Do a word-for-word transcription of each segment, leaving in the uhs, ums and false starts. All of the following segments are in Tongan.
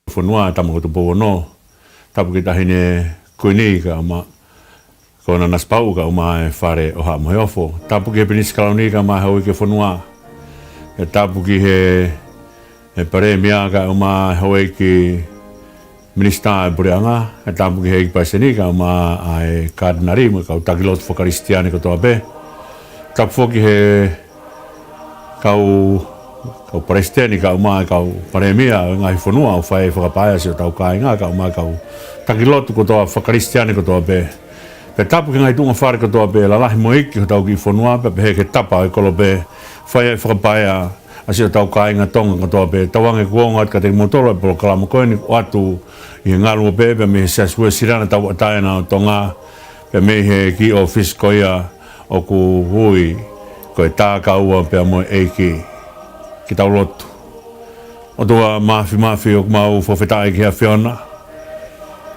Fonua, Tama ko Tupou Ono. Tapu ki he Taʻahine Kuini kae ʻumaʻā ko Nanasipauʻu kae ʻumaʻā e Fale ʻo Haʻa Moheofo. Tapu ki he Pilinisi Kalauni kae ʻumaʻā e Houʻeiki ʻo e fonua. Pea tapu ki he, he Palēmia kae ʻumaʻā e Houʻeiki Minisitā ʻo e Puleʻanga. Pea tapu ki he ʻEiki Palesiteni kae ʻumaʻā e Katinali mo e kau taki lotu fakakalisitiane kotoa pē. Tapu foki he kau, kau palesiteni kae ʻumaʻā e kau palēmia ʻo e ngaahi fonua ʻoku fai ai e fakapaea ʻa siʻotau kāinga kae ʻumaʻā e kau taki lotu kotoa fakakalisitiane kotoa pē. Pea tapu ki he ngaahi tuʻunga fale kotoa pē, lalahi mo iiki hotau kiʻi fonua, pea pehē ki he tapa ʻo e kolope, fai ai e fakapaea ʻa siʻotau kāinga Tonga kotoa pē. Tauange kuo ongo atu kiate kimoutolu e polokalama ko eni ʻoatu ʻi he ngaluope pea mei he Siasi Uēsiliana Tauʻatāina ʻo Tonga, pea mei he kiʻi ʻōfisi ko ia ʻoku ui ko e Tākaua pea mo e ʻEiki. Ke tau lotu. ʻOtua Māfimafi, ʻoku mau fakafetaʻi ki he ʻAfiona.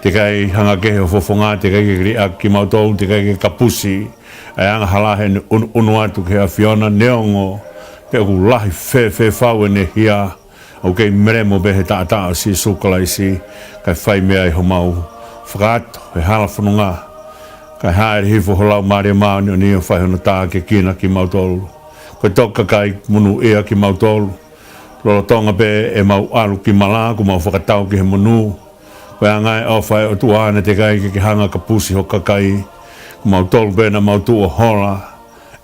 Teʻeki ai hanga kehe ho fofonga, teʻeki ai ke liʻaki kimautolu, teʻeki ai ke kapusi ʻa e angahala heʻene ʻunuʻunu atu ki he ʻAfiona, neongo pe ʻoku lahi fēfē fau ʻene hia, ʻoku kei melemo pē he taʻataʻa ʻo Sīsū Kalaisi, kae fai mei ai homau fakaato he hala fononga. Kae hāʻele hifo ho Laumālie Māʻoniʻoni ʻo fai hono tākiekina kimautolu. Ko e toko kakai, monūʻia kimautolu. Lolotonga pē ʻemau ʻalu ki malá, kuo mau fakatau ki he monū. Ko e anga e ʻofa ʻa e ʻOtua naʻe teʻeki ai ke ke hanga ʻo kapusi ho kakai. Ko mautolu pē naʻa mau tuʻu ʻo hola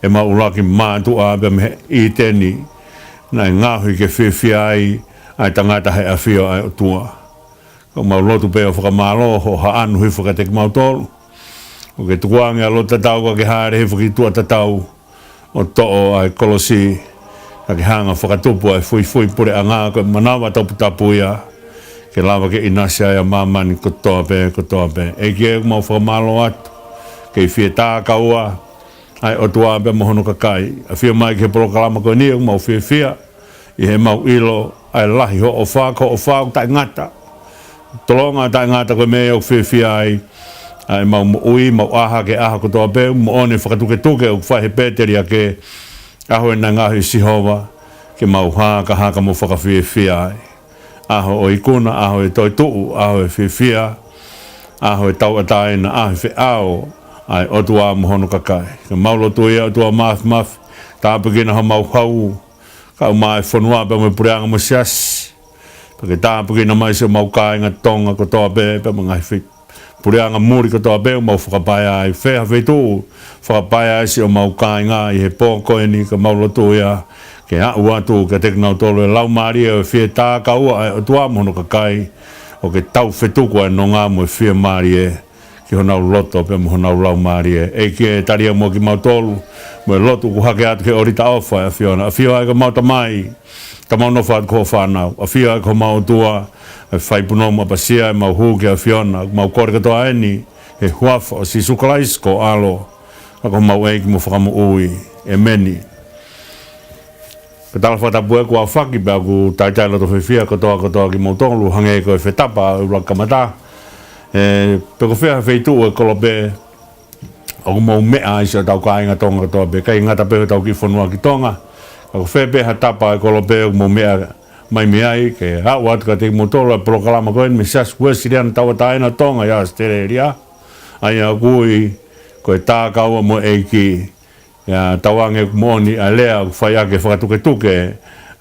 ʻemau ʻuluaki mātuʻa pea mei ʻĪteni, naʻe ngaohi ke fiefia ai ʻa e tangata he ʻafio ʻa e ʻOtua. Ka ʻoku mau lotu pē ʻo fakamālō hoʻo haʻanu hifo kiate kimautolu. ʻOku ke tukuange ʻa e loto tatau kae ke hāʻele hifo ki tuʻa tatau ʻo toʻo ʻa e kolosi, kae ke hanga ʻo fakatupu ʻa e fuifui puleʻanga, ko e manava toputapu ia ke lava ke ʻinasi ai ʻa māmani kotoa pē, kotoa pē. ʻEiki ē, ʻoku mau fakamālō atu, kei fie tākaua ʻa e ʻOtua pea mo hono kakai. ʻAfio mai ki he polokalama ko eni, ʻoku mau fiefia ʻi heʻemau ʻilo ʻa e lahi hoʻo ʻofa, ko hoʻo ʻofa ʻoku taʻengata. Tolonga taʻengata ko e meʻa ʻoku fiefia ai ʻa ʻemau moʻui, mau ʻā hake he ʻaho kotoa pē, moʻoni e fakatuketuke ʻoku fai he Pēteli ʻa e ʻaho ē naʻe ngaohi ʻe Sihova ke mau hākahaka mo fakafiefia ai. ʻAho ʻo e ikuna, ʻaho ʻo e toetuʻu, ʻaho ʻo e fiefia, ʻaho ʻo e tauʻatāina, ʻaho ʻo e feʻao ʻa e ʻOtua mo hono kakai. Ka ʻoku mau lotua ia, ʻOtua Māfimafi, tāpuekina homau hau, kae ʻumaʻā e fonua pea mo e puleʻanga mo e siasi. Pea ke tāpuekina mai siʻomau kāinga Tonga kotoa pē, pea mo e ngaahi feituʻu puleʻanga muli kotoa pē ʻoku mau fakapaea ai, fē ha feituʻu fakapaea ai siʻomau kāinga ʻi he pō ko eni, ka ʻoku mau lotua ia ke aʻu atu kiate kinautolu e laumālie ʻo e fie tākaua ʻa e ʻOtua mo hono kakai, ʻo ke taufetuku ʻa e nonga mo e fiemālie ki honau loto pea mo honau laumālie. ʻEiki ē, talia muʻa kimautolu mo e lotu ʻoku hake atu ki he ʻōlita ʻofa ʻa e ʻAfiona. ʻAfio ā ʻEiki ko homau Tamai, ka mau nofo atu ko hoʻo fānau. ʻAfio ā ʻEiki ko homau ʻOtua, ʻa e fai punou mo ʻapasia ʻemau hū ki he ʻAfiona. ʻOku mau kole kotoa eni he huafa ʻo Sīsū Kalaisi ko ho ʻAlo, ʻa ko homau ʻEiki mo Fakamoʻui. ʻĒmeni. Ko e tala fakatapu ē kuo aofaki, pea ʻoku talitali loto fiefia kotoa kotoa kimoutolu, hangē ko e fetapa ʻo e ʻuluaki kamata. Ē, pe ko fē ha feituʻu ʻo e kolope ʻoku mou meʻa ai siʻotau kāinga Tonga kotoa pē, ʻikai ngata pē hotau kiʻi fonua ki Tonga. Ka ko fē pē ha tapa ʻo e kolope ʻoku mou meʻa mai mei ai, ke aʻu atu kiate kimoutolu ʻa e polokalama ko eni mei he Siasi Uēsiliana Tauʻatāina ʻo Tonga ʻi ʻAositelēlia. ʻA ia ʻoku ui ko e Tākaua mo e ʻEiki. ʻIo, tauange ʻoku moʻoni ʻa e lea ʻoku fai ʻaki e fakatuketuke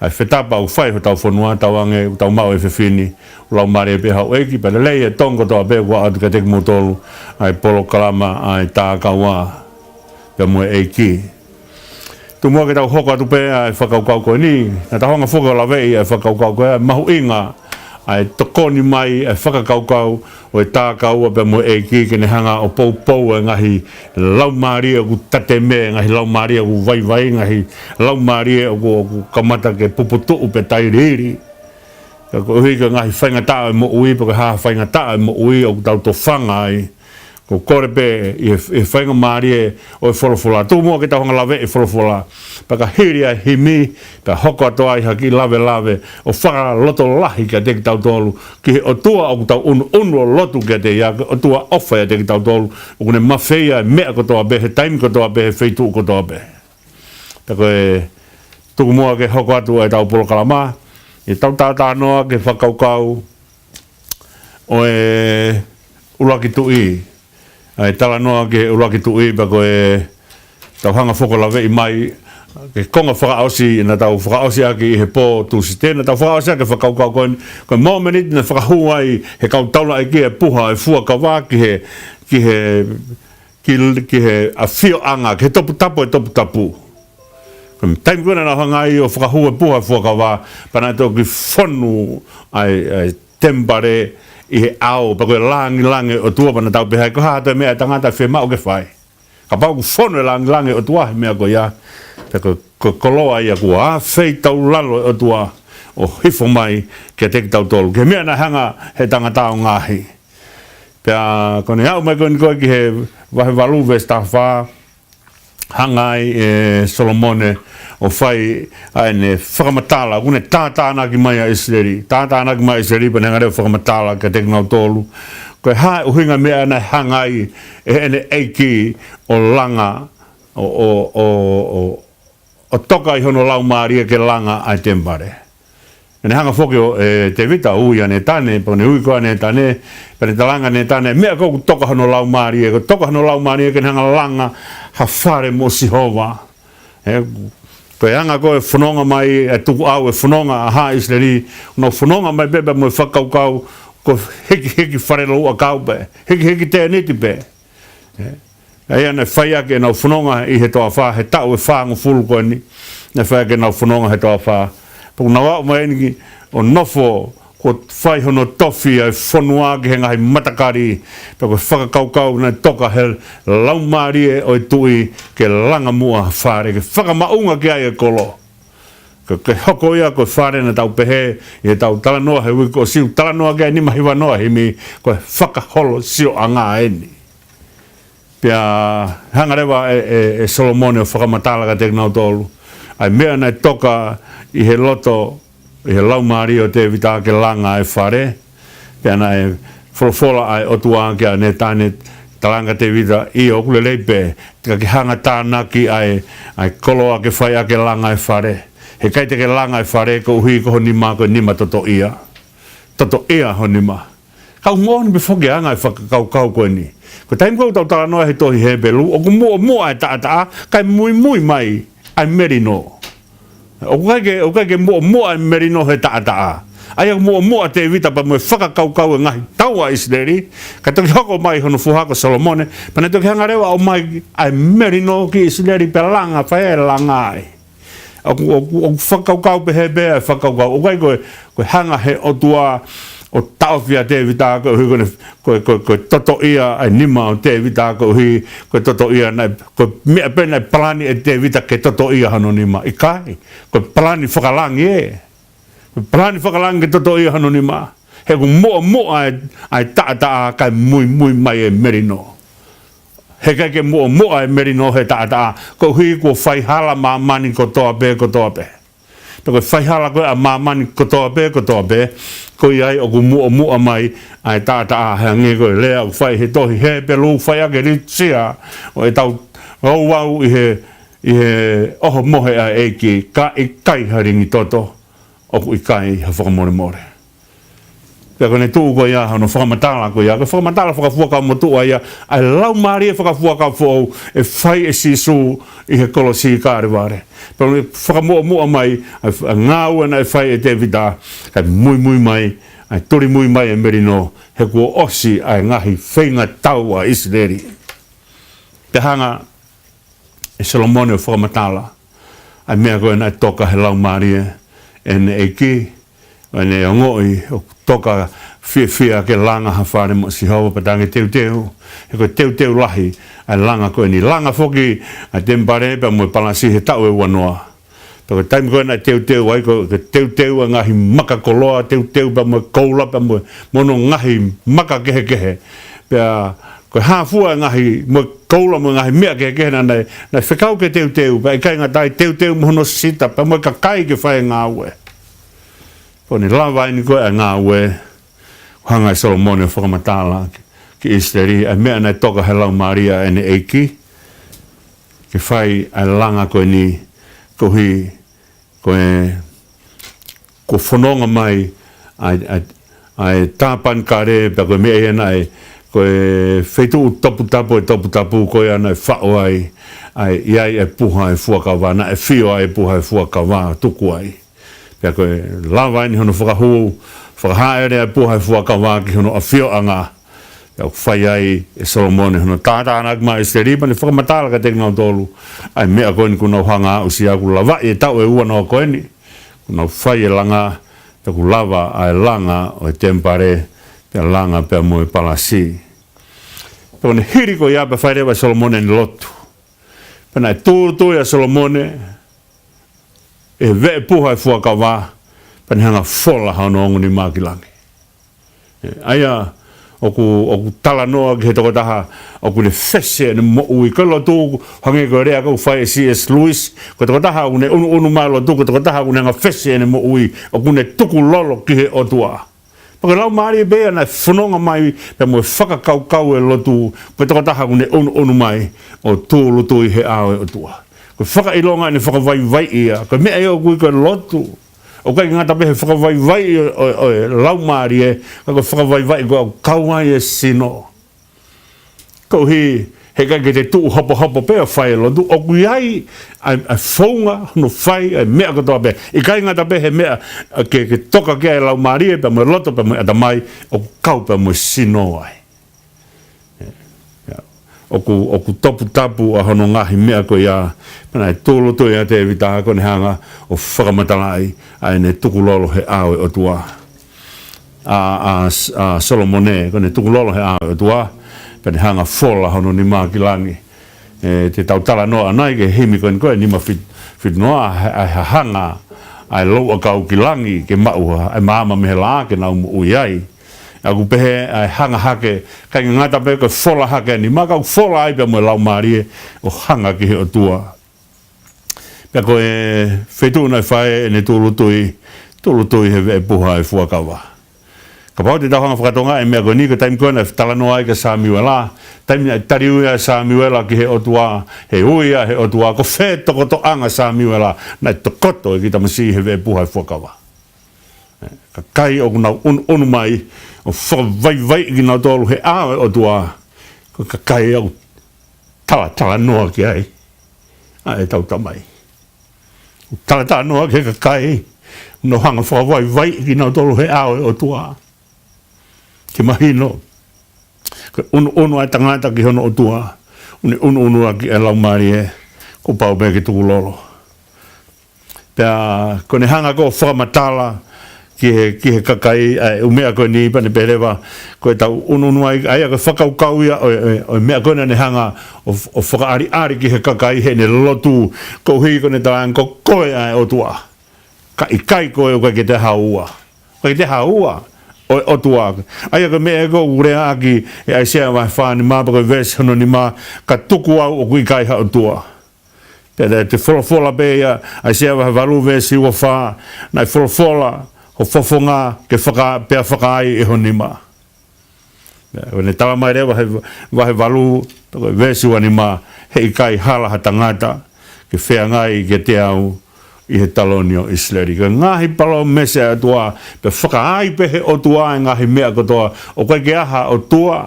ʻa e fetapa ʻoku fai hotau fonua, tauange ʻoku tau maʻu e efiafi ni, ʻoku laumālie pē houʻeiki, pea lelei e Tonga kotoa pē, ʻoku aʻu atu kiate kimoutolu ʻa e polokalama ʻa e Tākaua pea mo e ʻEiki. Tuku muʻa ke tau hoko atu pē ʻa e fakakaukau ko eni, naʻa tau hanga foki ʻo laveʻi ʻa e fakakaukau ko ia, mahuʻinga ʻa e tokoni mai ʻa e fakakaukau ʻo e Tākaua pea mo e ʻEiki ke ne hanga ʻo poupou e ngaahi laumālie ʻoku tatemea, ngaahi laumālie ʻoku vaivai, ngaahi laumālie ʻoku, ʻoku kamata ke puputuʻu pe tailiili. Ka koeʻuhi ko e ngaahi faingataʻa ʻo e moʻui, pe ko e hā ha faingataʻa ʻo e moʻui ʻoku tau tofanga ai, ʻoku kole pē ʻi he, ʻi he faingamālie ʻo e folofola. Tuku muʻa ke tau hanga ʻo laveʻi e folofola. Pea ka hili ʻa e himi, pea hoko atu ai ha kiʻi lavelave ʻo fakalotolahi kiate kitautolu ki he ʻOtua ʻoku tau ʻunuʻunu ʻo lotu kiate ia, ko e ʻOtua ʻofa ʻiate kitautolu, ʻoku ne mafeia e meʻa kotoa pē, he taimi kotoa pē, he feituʻu kotoa pē. Pea ko e tuku muʻa ke hoko atu ʻetau polokalama, ʻetau talanoa ki he fakakaukau ʻo e ʻuluaki tuʻi. ʻA e talanoa ki he ʻuluaki tuʻi pea ko e tau hanga foki ʻo laveʻi mai ki he konga fakaʻosi, naʻa tau fakaʻosi ʻaki ʻi he pō Tūsite, naʻa tau fakaʻosi ʻaki e fakakaukau ko eni, ko e mōmeniti naʻe fakahū ai ʻe he kau taulaʻeiki e puha e fuakava ki he, ki he, ki, ki he ʻafioʻanga, ki he toputapu e toputapu. Ko e taimi ko ē naʻa nau hanga ai ʻo fakahū e puha e fuakava, pea naʻe toki fonu ʻa e, ʻa e temipale ʻi he ʻao, pea ko e lāngilangi ʻo e ʻOtua, pea naʻa tau pehē ai, ko e hā ha toe meʻa ʻa e tangata ʻe fiemaʻu ke fai. Kapau ʻoku fonu e lāngilangi ʻo e ʻOtua he meʻa ko ia, pea ko e, ko e koloa ia kuo ʻafeitaulalo ʻe he ʻOtua ʻo hifo mai kiate kitautolu. Ki he meʻa naʻe hanga ʻe he tangata ʻo ngaohi. Pea ko ʻene aʻu mai ko eni ko ē ki he vahe valu veesi taha fā, hanga ai ʻe Solomone ʻo fai ʻa ʻene fakamatala, ʻoku ne tātānaki mai ʻa ʻIsileli. Tātānaki mai ʻa ʻIsileli, pea ne hanga leva ʻo fakamatala kiate kinautolu ko e hā e ʻuhinga e meʻa naʻe hanga ai ʻe heʻene ʻEiki ʻo langa, ʻo, ʻo, ʻo, ʻo, ʻo toka ʻi hono laumālie ke langa ʻa e temipale. Naʻa ne hanga foki ʻo, ʻe Tēvita ʻo ui ʻa Nētane, pea ne ui ko ē ʻa Nētane, pea ne talaange ʻe Nētane, meʻa ko ē ʻoku toka hono laumālie, ko e toka hono laumālie ke ne hanga ʻo langa ha fale mo Sihova. ʻE, ko e anga ko ē e fononga mai, e tukuʻau e fononga ʻa haʻa ʻIsileli, ʻoku nau fononga mai pē pea mo e fakakaukau, ko e hikihiki fale louʻakau pē, hikihiki tēniti pē. ʻE, ʻa ia naʻe fai ʻaki ʻenau fononga ʻi he toafa, he taʻu ʻe fāngofulu ko eni, naʻe fai ʻaki ʻenau fononga he toafa. Pea ʻoku nau aʻu mai eni ki, ʻo nofo, kuo fai hono tofi ʻa e fonua ki he ngaahi matakali, pea ko e fakakaukau naʻe toka he laumālie ʻo e tuʻi ke langa muʻa ha fale, ke fakamaʻunga ki ai e kolo. Ke, ke hoko ia ko e fale naʻa tau pehē, ʻi heʻetau talanoa he uike kuo ʻosi, talanoa ki ai nima hiva noa himi, ko e fakaholosioʻanga eni. Pea hanga leva ʻe, ʻe, ʻe Solomone ʻo fakamatala kiate kinautolu ʻa e meʻa naʻe toka ʻi he loto, ʻi he laumālie ʻo Tēvita ke langa e fale. Pea naʻe folofola ʻa e ʻOtua kia Nētane, talaange kia Tēvita, ʻio, ʻoku lelei pē, ka ke hanga ʻo tānaki ʻa e, ʻa e koloa ke fai ʻaki e langa e fale. Heʻikai te ke langa e fale koeʻuhi ko ho nima ko e nima totoʻia. Totoʻia ho nima. Ka ʻoku moʻoni pē foki e anga e fakakaukau ko eni. Ko e taimi ko ē ʻoku tau talanoa he tohi Hepelū, ʻoku muʻomuʻa e taʻataʻa, kae muimui mai ʻa e melino. ʻOku ʻikai ke, ʻoku ʻikai ke muʻomuʻa e melino he taʻataʻa. ʻA ia ʻoku muʻomuʻa ʻa Tēvita pea mo e fakakaukau e ngaahi tau ʻa ʻIsileli, ka toki hoko mai hono foha ko Solomone, pea ne toki hanga leva ʻo ʻomai ʻa e melino ki ʻIsileli pea langa, fai e langa ai. ʻOku, ʻoku, ʻoku fakakaukau pehē pē ʻa e fakakaukau. ʻOku ʻikai ko e, ko e hanga he ʻOtua ʻo taʻofi ʻa Tēvita koeʻuhi ko ʻene, ko e, ko e, ko e totoʻia ʻa e nima ʻo Tēvita koeʻuhi, ko e totoʻia naʻe, ko e meʻa pē naʻe palani ʻe Tēvita ke totoʻia hono nima. ʻIkai, ko e palani fakalangi ē. Ko e palani fakalangi ke totoʻia hono nima. He ʻoku muʻomuʻa e, ʻa e taʻataʻa kae muimui mai e melino. Heʻikai ke muʻomuʻa e melino he taʻataʻa, koeʻuhi kuo faihala māmani kotoa pē, kotoa pē. Pea ko e faihala ko ē ʻa māmani kotoa pē, kotoa pē, ko ia ai ʻoku muʻomuʻa mai ʻa e taʻataʻa. He hangē ko e lea ʻoku fai he tohi Hepelū, fai ʻaki e litusia ʻo ʻetau ouau ʻi he, ʻi he ʻohomohe ʻa e ʻEiki, ka ʻikai ha lingi toto, ʻoku ʻikai ha fakamolemole. Pea ko ʻene tuʻu ko ia hono fakamatala ko ia, ko e fakamatala fakafuakava motuʻa ia, ʻa e laumālie fakafuakava foʻou ʻe fai ʻe Sīsū ʻi he kolosi Kalevale. Pea ʻoku fakamuʻomuʻa mai ʻa e, ʻa e ngāue naʻe fai ʻe Tēvita, kae muimui mai, ʻa e tulimui mai e melino, he kuo ʻosi ʻa e ngaahi feinga tau ʻa ʻIsileli. Pea hanga ʻe Solomone ʻo fakamatala ʻa e meʻa ko ē naʻe toka he laumālie ʻene ʻEiki, ʻo ne ongoʻi ʻoku toka fiefia ke langa ha fale mo Sihova, pea talaange teuteu, he ko e teuteu lahi ʻa e langa ko eni. Langa foki ʻa e temipale pea mo e palasi he taʻu ʻe ua noa. Pea ko e taimi ko ē naʻe teuteu ai, ko e teuteu ʻa e ngaahi maka koloa, teuteu pea mo e koula pea mo e, mo hono ngaahi maka kehekehe. Pea ko e hā fua e ngaahi, mo e koula mo e ngaahi meʻa kehekehe naʻa, naʻe, naʻe fekau ke teuteu, pea ʻikai ngata ai, teuteu mo hono sita, pea mo e kakai ke fai e ngāue. Pea ʻoku ne lava eni ko ē ʻa e ngāue, hanga ʻe Solomone ʻo fakamatala ki, ki ʻIsileli, ʻa e meʻa naʻe toka he laumālie ʻa ʻene ʻEiki, ke fai ʻa e langa ko eni, koeʻuhi ko e, kuo fononga mai ʻa e, ʻa e, ʻa e Tāpanekale, pea ko e meʻa ia naʻe, ko e feituʻu toputapu ʻo e toputapu ko ia naʻe faʻo ai, ʻa e, ʻi ai e puha ʻo e fuakava, naʻe fio ai e puha ʻo e fuakava, tuku ai. Pea ko e lava eni hono fakahū, fakahāʻele ʻa e puha ʻo e fuakava ki hono ʻafioʻanga. Pea ʻoku fai ai ʻe Solomone hono tātānaki mai ʻa ʻIsileli, pea ne fakamatala kiate kinautolu ʻa e meʻa ko eni kuo nau hanga ʻo aʻusia, kuo lava ʻi he taʻu ʻe ua noa ko eni, kuo nau fai e langa, pea kuo lava ʻa e langa ʻo e temipale, pea langa pea mo e palasi. Pea ko ʻene hili ko ia pea fai leva ʻe Solomone ʻene lotu. Pea naʻe tūʻulutui ʻa Solomone ʻi he veʻe puha ʻo e fuakava, pea ne hanga ʻo fola hono ongo nima ki langi. ʻE, ʻa ia ʻoku, ʻoku talanoa ki he tokotaha ʻoku ne fesi ʻene moʻui. Ko e lotu, hangē ko e lea ʻoku fai ʻe C S Lewis, ko e tokotaha ʻoku ne ʻunuʻunu mai e lotu, ko e tokotaha ʻoku ne hanga ʻo fesi ʻene moʻui, ʻoku ne tukulolo ki he ʻOtua. Pea ko e laumālie pē ia naʻe fononga mai pea mo e fakakaukau ʻo e lotu, ko e tokotaha ʻoku ne ʻunuʻunu mai ʻo tūʻulutui he ʻao ʻo e ʻOtua. Ko e fakaʻilonga ʻene fakavaivaiʻi ia, ko e meʻa ia ʻoku ui ko e lotu. ʻOku ʻikai ngata pē he fakavaivaiʻi ʻo, ʻo, ʻo e laumālie, ka ko e fakavaivaiʻi ko ē ʻoku kau ai e sino. Koeʻuhi, heʻikai ke te tuʻu hopohopo pē ʻo fai e lotu, ʻoku ʻi ai ʻa e, ʻa e founga hono fai ʻa e meʻa kotoa pē. ʻIkai ngata pē he meʻa, ʻa, ke, ke toka ki ai e laumālie, pea mo e loto, pea mo e ʻatamai, ʻoku kau pea mo e sino ai. ʻIa. ʻOku, ʻoku toputapu ʻa hono ngaahi meʻa ko ia, pea naʻe tūʻulutui ʻa Tēvita ko ʻene hanga ʻo fakamatalaʻi ʻa ʻene tukulolo he ʻao ʻo e ʻOtua. ʻA, ʻa, ʻa Solomone, ko ʻene tukulolo he ʻao ʻo e ʻOtua, pea ne hanga ʻo fola hono nima ki langi. ʻE, te tau talanoa ʻanai ki he himi ko eni ko e nima fit-, fitu noa, ʻa e, ʻa e hanga ʻa e louʻakau ki langi, ke maʻu ha, ʻa e maama mei he laʻā, ke nau moʻui ai. ʻOku pehē ʻa e hanga hake, ʻikai ngata pē ko e fola hake ʻa e nima, ka ʻoku fola ai pea mo e laumālie ʻo hanga ki he ʻOtua. Pea ko e feituʻu naʻe fai ai ʻene tūʻulutui, tūʻulutui he veʻe puha ʻo e fuakava. Kapau te tau hanga ʻo fakatokangaʻi e meʻa ko eni, ko e taimi ko ē naʻe talanoa ai kia Samiuela, taimi naʻe tali ui ai ʻa Samiuela ki he ʻOtua, he ui ia ʻe he ʻOtua, ko fē tokotoʻanga ʻo Samiuela, naʻe tokoto ʻa e kiʻi tamasiʻi he veʻe puha ʻo e fuakava. ʻE, kakai ʻoku nau ʻunu, ʻunu mai ʻo fakavaivaiʻi kinautolu he ʻao ʻo e ʻOtua, ko e kakai ʻoku talatalanoa ki ai ʻa ʻetau Tamai. ʻOku talatalanoa ki he kakai ʻoku nau hanga ʻo fakavaivaiʻi kinautolu he ʻao ʻo e ʻOtua. Ke mahino, ko e ʻunuʻunu ʻa e tangata ki hono ʻOtua, ʻoku ne ʻunuʻunu ʻaki ʻa e laumālie, kuo pau pē ke tukulolo. Pea ko ʻene hanga ko ē ʻo fakamatala ki he, ki he kakai ʻa e ʻū meʻa ko eni, pea ne pehē leva, ko ʻetau ʻunuʻunu ai, ʻa ia ko e fakakaukau ia ʻo, ʻo, ʻo e meʻa ko ē naʻa ne hanga ʻo, ʻo fakaʻaliʻali ki he kakai heʻene lotu, koeʻuhi ko ʻene talaange ko koe ʻa e ʻOtua. Ka ʻikai ko e, ʻoku ʻikai ke te haʻu ua. ʻOku ʻikai ke te haʻu ua ʻo e ʻOtua. ʻA ia ko e meʻa ʻoku lea ʻaki ʻe ʻAisea vahe fā nima, pea ko e veesi hono nima, ka tuku au ʻoku ʻikai ha ʻOtua. Pea te folofola pē ia, ʻAisea vahe valu veesi ua fā, naʻe folofola ho fofonga ke faka-, pea fakaai ʻe ho nima. Pea ko ʻene tala mai leva he vahe valu, pea ko e veesi ua nima, heʻikai hala ha tangata ke feangai kiate au ʻi he taloni ʻo ʻIsileli. Ko e ngaahi palōmesi ʻa e ʻOtua, pea fakaai pē ʻe he ʻOtua e ngaahi meʻa kotoa, ʻoku ʻikai ke ʻi ai ha ʻOtua,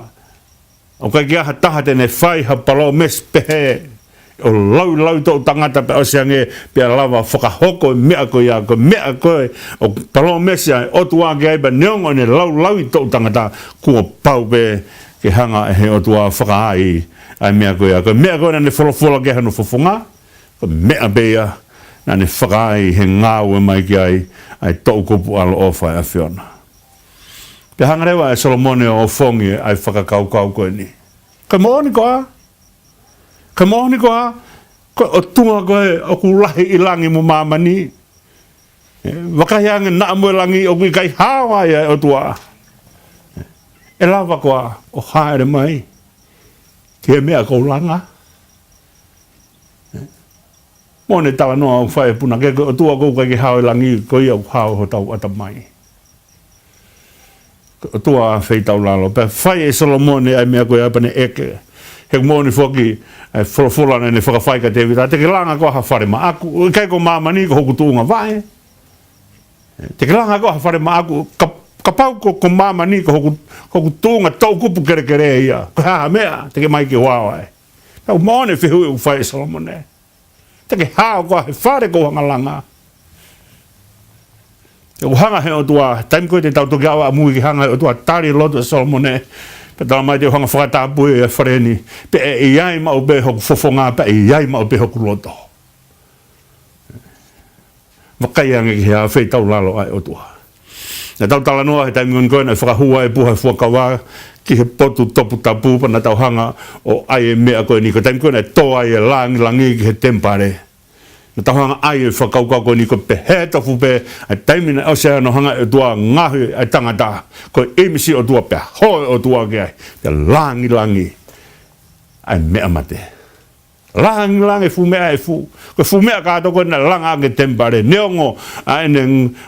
ʻoku ʻikai ke ʻi ai ha taha te ne fai ha palōmesi pehē ʻo laulauʻi toʻutangata pea ʻosi ange pea lava fakahoko e meʻa ko ia, ko e meʻa ko ē ʻoku palōmesi ʻa e ʻOtua ki ai pea neongo ʻene laulauʻi toʻutangata kuo pau pē ke hanga ʻe he ʻOtua ʻo fakaai ʻa e meʻa ko ia. Ko e meʻa ko ē naʻa ne folofola ki ai hono fofonga, ko e meʻa pē ia naʻa ne fakaai he ngāue mai ki ai ʻa e toʻukupu ʻaloʻofa ʻa e ʻAfiona. Pea hanga leva ʻe Solomone ʻo ʻofongi ʻa e fakakaukau ko eni. Ko e moʻoni koā? Ko e moʻoni koā? Ko e ʻOtua ko ē ʻoku lahi ʻi langi mo māmani. ʻE, vakai ange naʻa mo e langi ʻoku ʻikai hao ai ʻa e ʻOtua. ʻE lava koā ʻo hāʻele mai ki he meʻa ʻoku ou langa? Mo ʻene talanoa ʻoku fai ʻe he punake, ko e ʻOtua ʻoku ʻikai ke hao ʻi langi, ko ia ʻoku hao ʻi hotau ʻatamai. Ko e ʻOtua feitaulalo. Pea fai ʻe Solomone ʻa e meʻa ko ia pea ne ʻeke. He ʻoku moʻoni foki ʻa e folofola naʻa ne fakafai kia Tēvita, te ke langa koā ha fale maʻaku? ʻOku ʻikai ko māmani ko hoku tuʻunga vaʻe? Te ke langa koā ha fale maʻaku? Ka, Kapau ko, ko māmani ko hoku, ko hoku tuʻunga toʻukupu kelekele ia, ko e hā ha meʻa te ke ʻomai ke u ʻaʻao ai? Pea ʻoku moʻoni e fehuʻi ʻoku fai ʻe Solomone. Te ke hao koā he fale kuo u hanga langa? Te u hanga he ʻOtua, taimi ko ē te tau toki ʻaʻamu ke hanga he ʻOtua tali e lotu ʻa Solomone, pea tala mai te u hanga fakatapui e fale ni, pea ʻe ʻi ai maʻu pē hoku fofonga, pea ʻe ʻi ai maʻu pē hoku loto. Vakai ange ki he ʻāfeitaulalo ʻa e ʻOtua. Naʻa tau talanoa he taimi ko ē naʻe fakahū ai e puha fuakava ki he potu toputapu, pea naʻa tau hanga ʻo ʻai e meʻa ko eni, ko e taimi ko ē naʻe tō ai e langilangi ki he temipale. Naʻa tau hanga ʻai e fakakaukau ko eni, ko e pehē tofu pē ʻa e taimi naʻe ʻosi ai hono hanga ʻe he ʻOtua ngaohi ʻa e tangata, ko e ʻimisi ʻo e ʻOtua pea hō e ʻOtua ki ai, pea langilangi ʻa e meʻa mate. Langilangi e fuʻu meʻa ʻe fuʻu. Ko e fuʻu meʻa kātoa ko ē naʻe langa ʻaki e temipale, neongo ʻa ʻene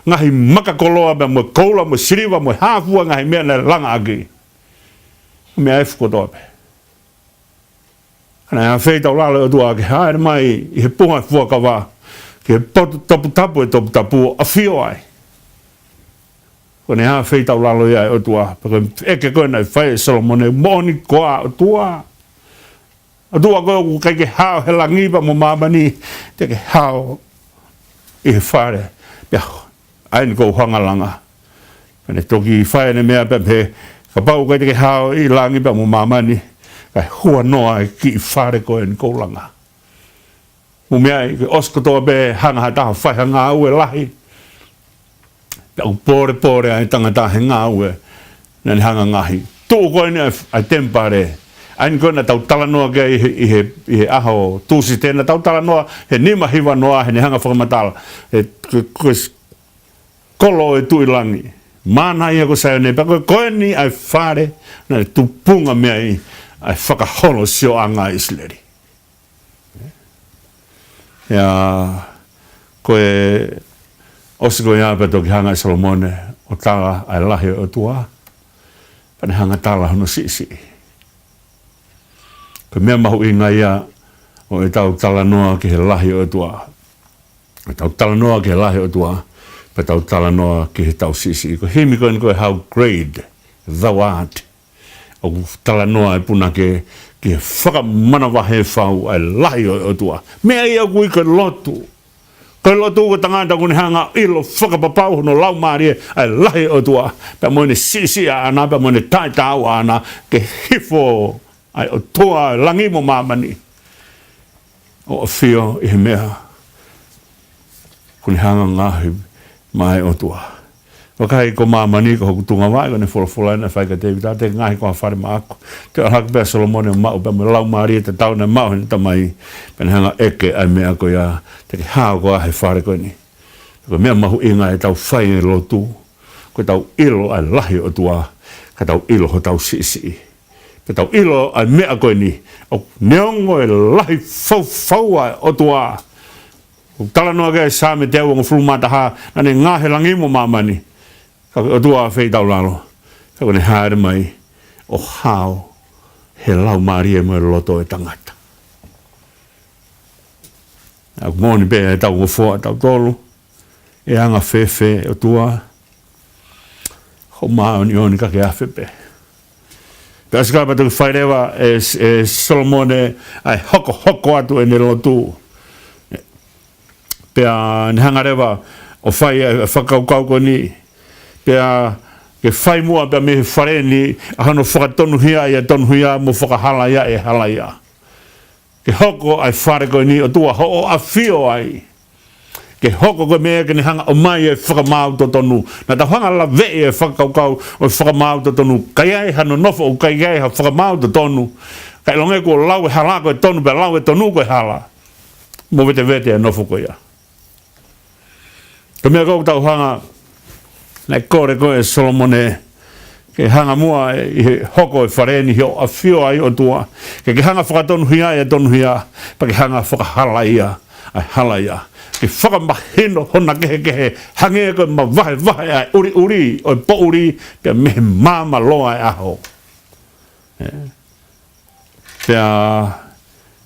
ngaahi makakoloa pea mo e koula mo e siliva mo e hā fua e ngaahi meʻa naʻe langa ʻaki. Meʻa ʻe fuʻu kotoa pē. Ka naʻe ʻāfeitaulalo e ʻOtua ke hāʻele mai ʻi he puha fuakava ki he potu toputapu ʻo e toputapu ʻo ʻafio ai. Ko ʻene ʻāfeitaulalo ia e ʻOtua, pea ko e ʻeke ko ē naʻe fai ʻe Solomone, moʻoni koā ʻOtua? ʻOtua, ko ʻeku ʻikai ke hao he langi pea mo māmani, te ke hao ʻi he fale, pea ʻa eni kuo u hanga langa. Pea ne toki fai ʻene meʻa pea pehē, kapau ʻoku ʻikai te ke hao ʻi langi pea mo māmani, kae huanoa e kiʻi fale ko eni kuo u langa. Mo e meʻa ʻi he ʻosi kotoa pē hanga ha taha ʻo fai ha ngāue lahi, pea ʻoku pōlepole ʻa e tangata he ngāue naʻa ne hanga ngaohi. Tuʻu ko eni ʻa e, ʻa e temipale. ʻA eni ko ē naʻa tau talanoa ki ai ʻi he, ʻi he, ʻi he ʻaho Tūsite, naʻa tau talanoa he nima hiva noa, heʻene hanga fakamatala e, ko, ko e s-, kolo ʻo e Tuʻi Langi, Māʻona ia ko Saione, pea ko e, ko eni ʻa e fale naʻe tupunga mei ai ʻa e fakaholo sioʻanga ʻa ʻIsileli. ʻIa, ko e ʻosi ko ia pea toki hanga ʻe Solomone ʻo tala ʻa e lahi ʻo e ʻOtua, pea ne hanga tala hono siʻisiʻi. Ko e meʻa mahuʻinga ia ʻo ʻetau talanoa ki he lahi ʻo e ʻOtua. ʻEtau talanoa ki he lahi ʻo e ʻOtua, pea tau talanoa ki heʻetau siʻisiʻi. Ko e himi ko eni ko e How Great Thou Art. ʻOku talanoa e punake ki he fakamanavahē fau ʻa e lahi ʻo e ʻOtua. Meʻa ia ʻoku ui ko e lotu. Ko e lotu ko e tangata ʻoku ne hanga ʻilo fakapapau hono laumālie ʻa e lahi ʻo e ʻOtua, pea mo ʻene siʻisiʻi ʻaʻana, pea mo ʻene taʻetaau ʻaʻana, ke hifo ʻa e ʻOtua ʻo langi mo māmani ʻo ʻafio ʻi he meʻa kuo ne hanga ngaohi mai ʻOtua. Vakai, ko māmani ko hoku tuʻunga vaʻe, ko ʻene folofola naʻe fai kia Tēvita, te ke ngaohi ko ha fale maʻaku. Toe ʻalu hake pē ʻa Solomone ʻo maʻu pē mo e laumālie tatau naʻe maʻu heʻene tamai, pea ne hanga ʻeke ʻa e meʻa ko ia, te ke hao koā he fale ko eni? Ko e meʻa mahuʻinga ʻetau fai e lotu, ko ʻetau ʻilo ʻa e lahi ʻo e ʻOtua, ka tau ʻilo hotau siʻisiʻi. Pea tau ʻilo ʻa e meʻa ko eni, ʻoku neongo e lahi faufaua ʻa e ʻOtua. ʻOku talanoa ki ai e Saame teau hongofulu mā taha, naʻa ne ngaohi e langi mo māmani, ka ko e ʻOtua ʻāfeitaulalo, ka kuo ne hāʻele mai ʻo hao he laumālie mo e loto ʻo e tangata. ʻOku moʻoni pē ʻetau ngofoa ʻatautolu, ʻe anga fēfē ʻOtua hoʻo māʻoniʻoni ka ke afe pē? Pea ʻosi ko ia pea toki fai leva ʻe, ʻe Solomone ʻa e hokohoko atu ʻene lotu. Pea ne hanga leva ʻo fai ʻa e fakakaukau ko eni. Pea ke fai muʻa pea mei he fale ni ʻa hono fakatonuhiaʻi ʻa e tonuhia mo fakahalaia ʻa e halaia. Ke hoko ʻa e fale ko eni, ʻOtua, hoʻo ʻafio ai. Ke hoko ko e meʻa ke ne hanga ʻo ʻomai e fakamaau totonu. Naʻa tau hanga ʻo laveʻi e fakakaukau ʻo e fakamaau totonu. ʻIkai ai ha nonofo ʻoku ʻikai ai ha fakamaau totonu. Kae ʻilonga kuo lau e hala ko e tonu, pea lau e tonu ko e hala. Mo vetevete e nofo ko ia. Ko e meʻa ko ē ʻoku tau hanga, naʻe kole ko ē ʻe Solomone ke hanga muʻa ʻi he hoko e fale ni ʻi hoʻo ʻafio ai ʻOtua. Ke ke hanga fakatonuhiaʻi ʻa e tonuhia, pea ke hanga fakahalaia ʻa e halaia. Ke fakamahino hona kehekehe, hangē ko e mavahevahe ʻa e ʻuliʻuli ʻo e poʻuli, pea mei he maama loa ʻa e ʻaho. ʻE. Pea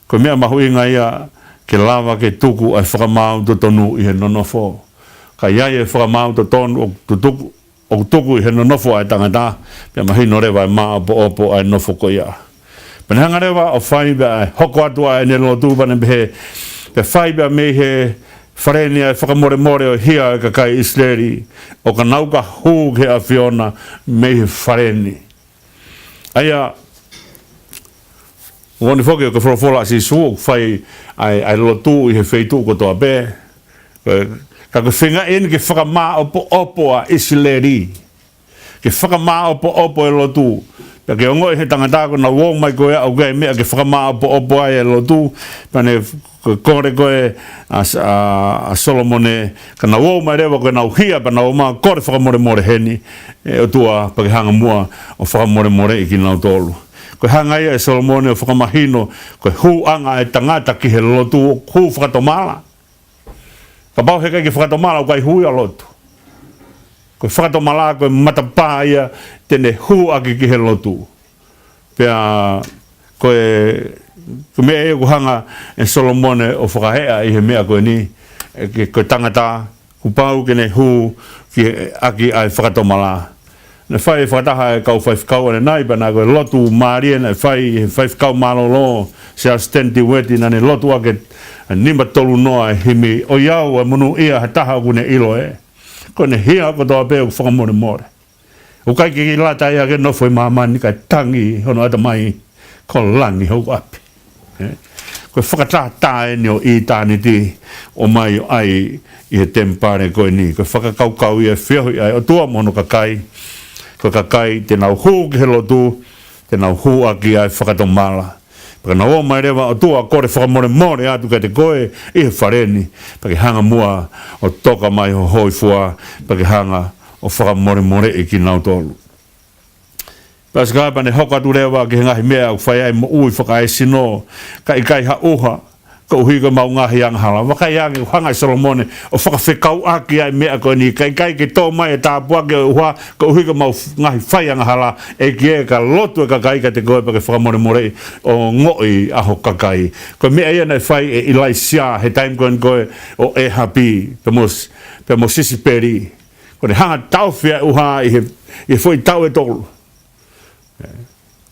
ko e meʻa mahuʻinga ia ke lava ke tuku ʻa e fakamaau totonu ʻi he nonofo. Ka ʻi ai e fakamaau totonu ʻoku tutuku, ʻoku tuku ʻi he nonofo ʻa e tangata, pea mahino leva ʻa e māʻopoʻopo ʻa e nofo ko ia. Pea ne hanga leva ʻo fai pea hoko atu ʻa ʻene lotu pea ne pehē, pea fai pea mei he fale ni ʻa e fakamolemole ʻo e hia ʻa e kakai ʻIsileli, ʻo ka nau ka hū ki he ʻAfiona mei he fale ni. ʻA ia, ʻoku ne foki ʻoku folofola ʻa Sīsū ʻoku fai ʻa e, ʻa e lotu ʻi he feituʻu kotoa pē. Ko e, ka ko e feinga eni ke fakamāʻopoʻopo ʻa ʻIsileli. Ke fakamāʻopoʻopo e lotu. Pea ke ongoʻi he tangata ko ʻenau ō mai ko ia ʻoku ʻi ai e meʻa ke fakamāʻopoʻopo ai e lotu. Pea ne ko e kole ko ē ʻa, ʻa, ʻa Solomone, ka nau ō mai leva ko ʻenau hia pea nau ō mai kole fakamolemole heni, ʻe ʻOtua pea ke hanga muʻa ʻo fakamolemoleʻi kinautolu. Ko e hanga ia ʻe Solomone ʻo fakamahino, ko e hūʻanga ʻa e tangata ki he lotu, hū fakatomala. Kapau he ʻikai ke fakatomala ʻoku ʻikai hū ia lotu. Ko e fakatomala ko e matapā ia te ne hū ʻaki ki he lotu. Pea ko e, ko e meʻa ia ʻoku hanga ʻe Solomone ʻo fakaeʻa ʻi he meʻa ko eni, ʻe, ke, ko e tangata, kuo pau ke ne hū ki, ʻaki ʻa e fakatomala. Naʻe fai e fakataha ʻa e kau faifekau ʻanenai pea naʻe ko e lotu mālie naʻe fai ʻe he faifekau mālōlō, Siaosi Teni Tiueti, naʻa ne lotu ʻaki e nima tolu noa e himi, ʻOiauē, monūʻia ha taha ʻoku ne ʻilo ē. Ko ʻene hia kotoa pē ʻoku fakamolemole. ʻOku ʻikai ke lata ia ke nofo ʻi māmani kae tangi hono ʻatamai ko langi hoku ʻapi. Ē? Ko e fakatātā eni ʻo ʻitāniti ʻo ʻomai ʻo ʻai ʻi he temipale ko eni. Ko e fakakaukau ia ʻe feohi ai ʻOtua mo hono kakai. Ko e kakai te nau hū ki he lotu, te nau hū ʻaki ʻa e fakatomala. Pea ka nau ō mai leva ʻOtua kole fakamolemole atu kiate koe ʻi he fale ni. Pea ke hanga muʻa ʻo toka mai ho hōifua. Pea ke hanga ʻo fakamolemoleʻi kinautolu. Pea ʻosi ko ia pea ne hoko atu leva ki he ngaahi meʻa ʻoku fai ai moʻui fakaesino, ka ʻikai ha ʻuha, koeʻuhi ko ʻemau ngaahi angahala. Vakai ange ʻoku hanga ʻe Solomone ʻo fakafekauʻaki ʻa e meʻa ko eni, ka ʻikai ke tō mai e tāpuaki ʻo e ʻuha, koeʻuhi ko ʻemau f-, ngaahi fai angahala, ʻEiki ē, ka lotu e kakai kiate koe pea ke fakamolemoleʻi, ongoʻi ʻa ho kakai. Ko e meʻa ia naʻe fai ʻe ʻIlaisiā he taimi ko eni ko ē ʻo ʻĒhapi, pea mo S-, pea mo Sisipeli. Ko ʻene hanga taʻofi ʻa e ʻuha ʻi he, ʻi he foʻi taʻu ʻe tolu. Ē,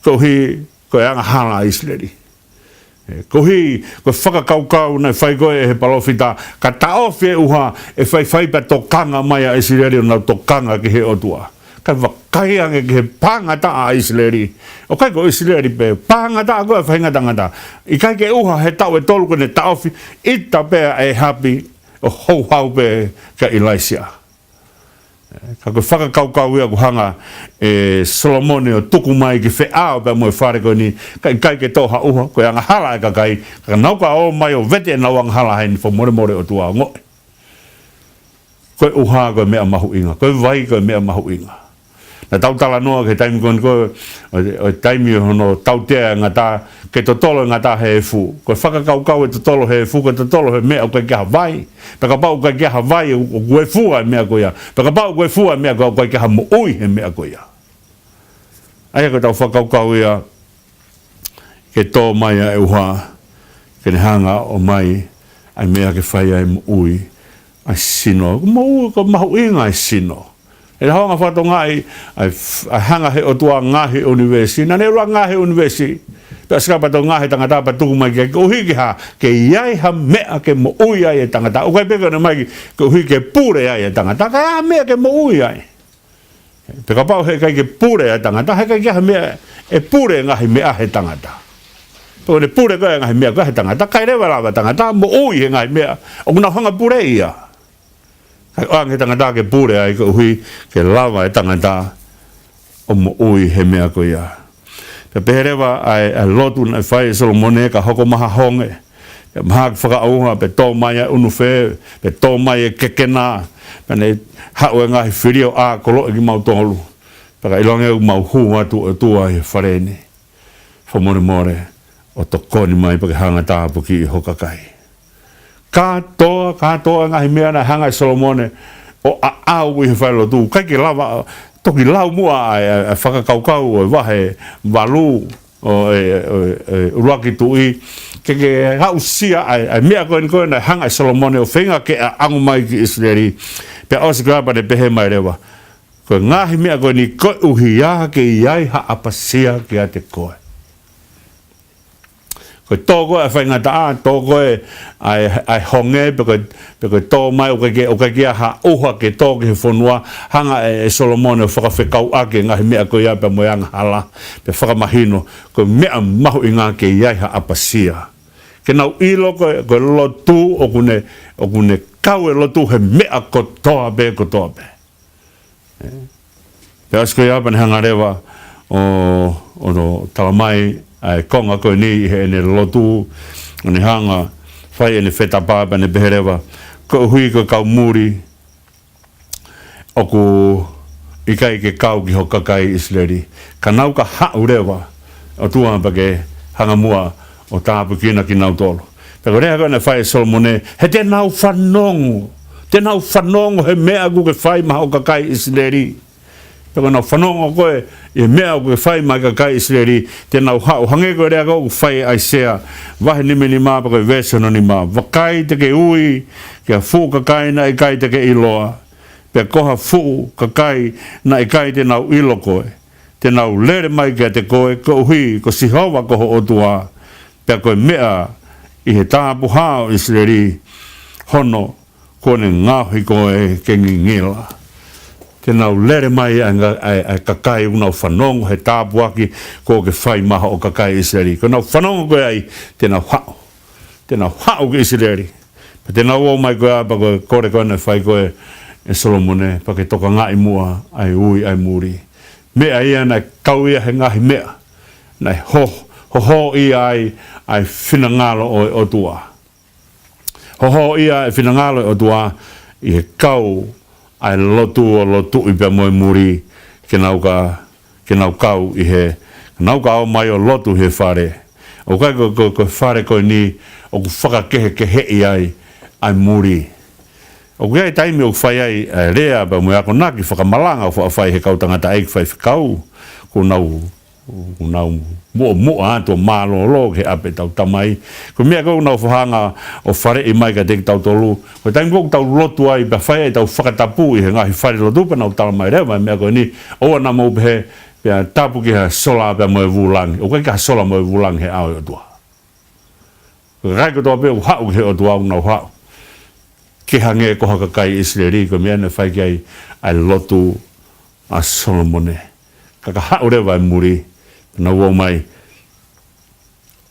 koeʻuhi ko e angahala ʻa ʻIsileli. Ē, koeʻuhi ko e fakakaukau naʻe fai ko ē ʻe he palōfita, ka taʻofi e ʻuha ʻe faifai pea tokanga mai ʻa ʻIsileli ʻo nau tokanga ki he ʻOtua. Kae vakai ange ki he paʻanga taha ʻa ʻIsileli. ʻOku ʻikai ko ʻIsileli pē, paʻanga taha ko ē ʻa e faʻahinga tangata. ʻIkai ke ʻuha he taʻu ʻe tolu ko ʻene taʻofi, ʻita pē ʻa ʻĒhapi ʻo houhau pē kia ʻIlaisiā. Ka ko e fakakaukau ia ʻoku hanga ʻe Solomone ʻo tuku mai ki feʻao pea mo e fale ko eni, ka ʻikai ke tō ha ʻuha, ko e angahala e kakai, ka nau ka ō mai ʻo vete ʻenau angahala heni, fakamolemole ʻOtua, ongoʻi. Ko e ʻuha ko e meʻa mahuʻinga, ko e vai ko e meʻa mahuʻinga. Naʻa tau talanoa ki he taimi ko eni ko ē, ʻo, ʻo taimi hono tautea e ngata, ke totolo e ngata he efu. Ko e fakakaukau e totolo he efu, ko e totolo he meʻa ʻoku ʻikai ke ʻi ai ha vai. Pea kapau ʻoku ʻikai ke ʻi ai ha vai, ʻoku, ʻoku efu ʻa e meʻa ko ia. Pea kapau ʻoku efu ʻa e meʻa ko ia, ʻoku ʻikai ke ʻi ai ha moʻui he meʻa ko ia. ʻA ia ko ʻetau fakakaukau ia, ke tō mai ʻa e ʻuha, ke ne hanga ʻo ʻomai ʻa e meʻa ke fai ai e moʻui ʻa e sino. Ko e moʻui, ko e mahuʻinga ʻa e sino. ʻE ʻi ai ha anga fakatokangaʻi ʻa e f-, ʻa e hanga he ʻOtua ʻo ngaohi e ʻunivēsi, naʻa ne ʻuluaki ngaohi e ʻunivēsi. Pea ʻosi ko ia pea toki ngaohi e tangata pea tuku mai ke, koeʻuhi ke hā, ke ʻi ai ha meʻa ke moʻui ai e tangata. ʻOku ʻikai pē ke ne ʻomai koeʻuhi ke pule ai e tangata, ka ʻi ai ha meʻa ke moʻui ai. Pea kapau he ʻikai ke pule ai e tangata, he ʻikai ke ʻi ai ha meʻa ʻe pule e ngaahi meʻa he tangata. Pea ko ʻene pule ko ē e ngaahi meʻa ko ē he tangata, ʻikai leva lava e tangata ʻo moʻui he ngaahi meʻa ʻoku nau hanga ʻo puleʻi ia. Kae ʻoange he tangata ke pule ai koeʻuhi ke lava e tangata ʻo moʻui he meʻa ko ia. Pea pehē leva ʻa e, ʻa e lotu naʻe fai ʻe Solomone, ka hoko mai ha honge, pea mahaki fakaʻauha, pea tō mai ʻa e ʻunufe, pea tō mai e kekena, pea ne haʻu e ngaahi fili ʻo ʻākoloʻi kimautolu. Pea ka ʻiloange ʻoku mau hū atu ʻOtua ʻi he fale ni, fakamolemole ʻo tokoni mai pea ke hanga ʻo tāpuakiʻi ho kakai. Kātoa, kātoa e ngaahi meʻa naʻe hanga ʻe Solomone ʻo aʻau ʻi he falelotu. ʻIkai ke lava, toki lau muʻa ʻa e, ʻa e, ʻa e fakakaukau ʻo e vahe valu ʻo e, ʻo e, ʻo e ʻUluaki Tuʻi. Ke, ke aʻusia ʻa e, ʻa e meʻa ko eni ko ē naʻe hanga ʻe Solomone ʻo feinga ke ʻaʻangu mai ki ʻIsileli. Pea ʻosi ko ia pea ne pehē mai leva. Ko e ngaahi meʻa ko eni koeʻuhi ke ʻi ai ha ʻapasia kiate koe. Ko e tō ko ē ʻa e faingataʻa, tō ko ē ʻa e, ʻa e honge, pe ko e, pe ko e tō mai ʻoku ʻikai ke, ʻoku ʻikai ke ʻi ai ha ʻuha ke tō ki he fonua, hanga ʻe, ʻe Solomone ʻo fakafekauʻaki e ngaahi meʻa ko ia pea mo e angahala, pea fakamahino, ko e meʻa mahuʻinga ke ʻi ai ha ʻapasia. Ke nau ʻilo ko e, ko e lotu ʻoku ne, ʻoku ne kau e lotu he meʻa kotoa pē, kotoa pē. Pea ʻosi ko ia pea ne hanga leva ʻo, ʻo, ʻo talamai ʻa e konga ko eni ʻi heʻene lotu, ʻo ne hanga fai ʻene fetapa pea ne pehē leva, koeʻuhi ko e kau muli ʻoku ʻikai ke kau ki ho kakai ʻIsileli. Ka nau ka haʻu leva, ʻOtua pea ke hanga muʻa ʻo tāpuekina kinautolu. Pea ko e lea ko ē naʻe fai ʻe Solomone, he te nau fanongo, te nau fanongo he meʻa ʻoku ke fai maʻa ho kakai ʻIsileli. Pea ko ʻenau fanongo ko ē ʻi he meʻa ʻoku ke fai maʻa e kakai ʻIsileli, te nau haʻu, hangē ko e lea ko ē ʻoku fai ʻe ʻAisea, vahe nimanima pea ko e veesi hono nima. Vakai te ke ui ki ha fuʻu kakai naʻe ʻikai te ke ʻiloa, pea ko ha fuʻu kakai naʻe ʻikai te nau ʻilo koe. Te nau lele mai kiate koe, koeʻuhi ko Sihova ko ho ʻOtua, pea ko e meʻa ʻi he tāpuhā ʻo ʻIsileli hono kuo ne ngaohi koe ke ngingila. Te nau lele mai ʻa e nga-, ʻa e, ʻa e kakai ʻoku nau fanongo he tāpuaki kuo ke fai maʻa ho kakai ʻIsileli. Ko ʻenau fanongo ko ē ai, te nau haʻu. Te nau haʻu ki ʻIsileli. Pea te nau ō mai ko ia pea ko e kole ko ē naʻe fai ko ē ʻe Solomone, pea ke tokangaʻi muʻa ʻa e ui ʻa e muli. Meʻa ia naʻe kau ia he ngaahi meʻa naʻe ho-, hohoʻia ai ʻa e finangalo ʻo e ʻOtua. Hohoʻia e finangalo ʻo e ʻOtua ʻi he kau ʻa e lotu ʻo lotuʻi pea mo e muli, ke nau ka, ke nau kau ʻi he, nau ka ō mai ʻo lotu he fale. ʻOku ʻikai ko, ko, ko e fale ko eni ʻoku fakakehekeheʻi ai ʻa e muli. ʻOku ʻi ai e taimi ʻoku fai ai ʻa e lea pea mo e akonaki fakamalanga ʻoku faʻa fai he kau tangataʻeiki faifekau, ʻoku nau ʻoku nau muʻomuʻa atu ʻo mālōlō ki he ʻapi ʻetau Tamai. Ko e meʻa ko ē ʻoku nau faʻa hanga ʻo faleʻi mai kiate kitautolu. Ko e taimi ko ē ʻoku tau lotu ai pea fai ai ʻetau fakatapu ʻi he ngaahi fale lotu pea nau talamai leva e meʻa ko eni, ʻoua naʻa mou pehē, pea tapu ki ha sola pea mo e vūlangi. ʻOku ʻikai ke ʻi ai ha sola mo e vūlangi he ʻao ʻo e ʻOtua. Ko e kakai kotoa pē ʻoku haʻu ki he ʻOtua ʻoku nau haʻu ke hangē ko ha kakai ʻIsileli, ko e meʻa naʻe fai ki ai ʻa e lotu ʻa Solomone. Ka ka haʻu leva e muli, nau ō mai,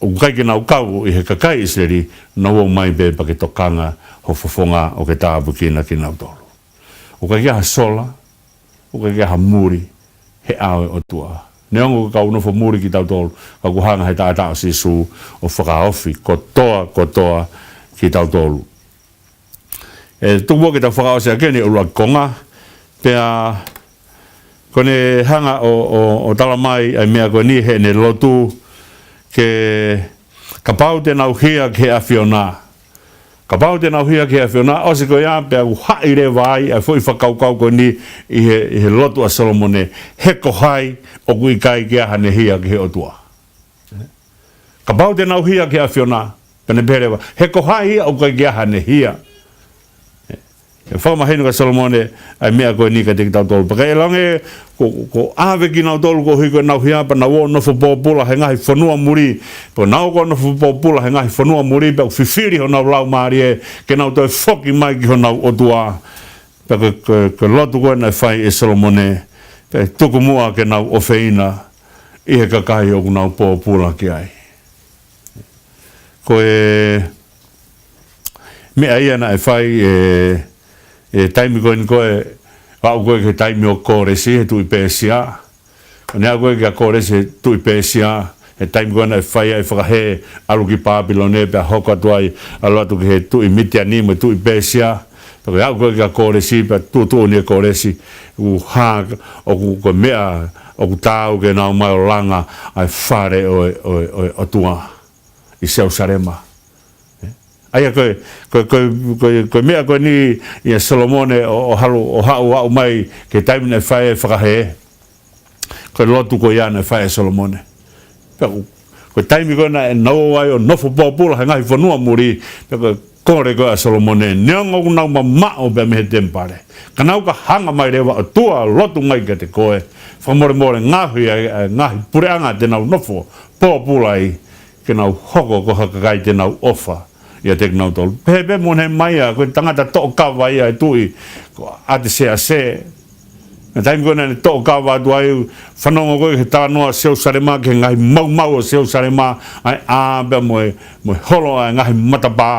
ʻoku ʻikai ke nau kau ʻi he kakai ʻIsileli, nau ō mai pē pea ke tokanga ho fofonga ʻo ke tāpuekina kinautolu. ʻOku ʻikai ke ʻi ai ha sola, ʻoku ʻikai ke ʻi ai ha muli he ʻao ʻo e ʻOtua. Neongo ko e kau nofo muli kitautolu, ka ʻoku hanga he taʻataʻa ʻo Sīsū ʻo fakaofi kotoa, kotoa kitautolu. ʻE tuku muʻa ke tau fakaʻosi ʻaki eni e ʻuluaki konga, pea ko ʻene hanga ʻo, ʻo, ʻo talamai ʻa e meʻa ko eni heʻene lotu, ke kapau te nau hia ki he ʻAfiona. Kapau te nau hia ki he ʻAfiona, ʻosi ko ia pea ʻoku haʻi leva ai ʻa e foʻi fakakaukau ko eni ʻi he, ʻi he lotu ʻa Solomone, he ko hai ʻoku ʻikai ke ʻi ai haʻane hia ki he ʻOtua. Kapau te nau hia ki he ʻAfiona, pea ne pehē leva, he ko hai ia ʻoku ʻikai ke ʻi ai haʻane hia. ʻE fakamahino kia Solomone ʻa e meʻa ko eni kiate kitautolu. Pea ka ʻe ʻiloange, ko, ko ʻave kinautolu koeʻuhi ko ʻenau hia pea nau ō ʻo nofo pōpula he ngaahi fonua muli. Pea nau ō ʻo nofo pōpula he ngaahi fonua muli, pea ʻoku fifili honau laumālie ke nau toe foki mai ki honau ʻOtua. Pea ko, ko, ko e lotu ko ē naʻe fai ʻe Solomone, pea tuku muʻa ke nau ʻofeina ʻi he kakai ʻoku nau pōpula ki ai. Ko e meʻa ia naʻe fai ʻe, ʻe taimi ko eni ko ē, aʻu ko ē ki he taimi ʻo Kōlesi he tuʻi Pēsia. ʻO ne aʻu ko ē kia Kōlesi he tuʻi Pēsia, he taimi ko ē naʻe fai ai e fakahē ʻalu ki Pāpilone pea hoko atu ai, ʻalu atu ki he tuʻi Mitiani mo e tuʻi Pēsia. Pea ko e aʻu ko ē kia Kōlesi, pea tuʻutuʻuni ʻe Kōlesi, ʻoku hā, ʻoku, ko e meʻa, ʻoku taau ke nau ō mai ʻo langa ʻa e fale ʻo e, ʻo e, ʻo e ʻOtua ʻi Selūsalema. ʻA ia ko e, ko e, ko e, ko e, ko e meʻa ko eni ʻia Solomone ʻo, ʻo halu, ʻo haʻu, haʻu mai ki he taimi naʻe fai ai e fakahē. Ko e lotu ko ia naʻe fai ʻe Solomone. Pea ko, ko e taimi ko ē naʻa nau ō ai ʻo nofo pōpula he ngaahi fonua muli. Pea ko e kole ko ē ʻa Solomone, neongo ʻoku nau mamaʻo pē mei he temipale, ka nau ka hanga mai leva ʻo tuʻu ʻo lotu mai kiate koe, fakamolemole ngaohi ʻa e, ʻa e ngaahi puleʻanga te nau nofo pōpula ai, ke nau hoko ko ha kakai te nau ʻofa ʻiate kinautolu. Pehē pē mo Nehemaia, ko e tangata toʻokava ia ʻa e tuʻi ko ʻAtasease. Ko e taimi ko ē naʻa ne toʻokava atu ai, fanongo ko ē ki he talanoa ʻo Selusalema, ki he ngaahi maumau ʻo Selusalema, ʻa e ʻā pea mo e, mo e holo ʻa e ngaahi matapā.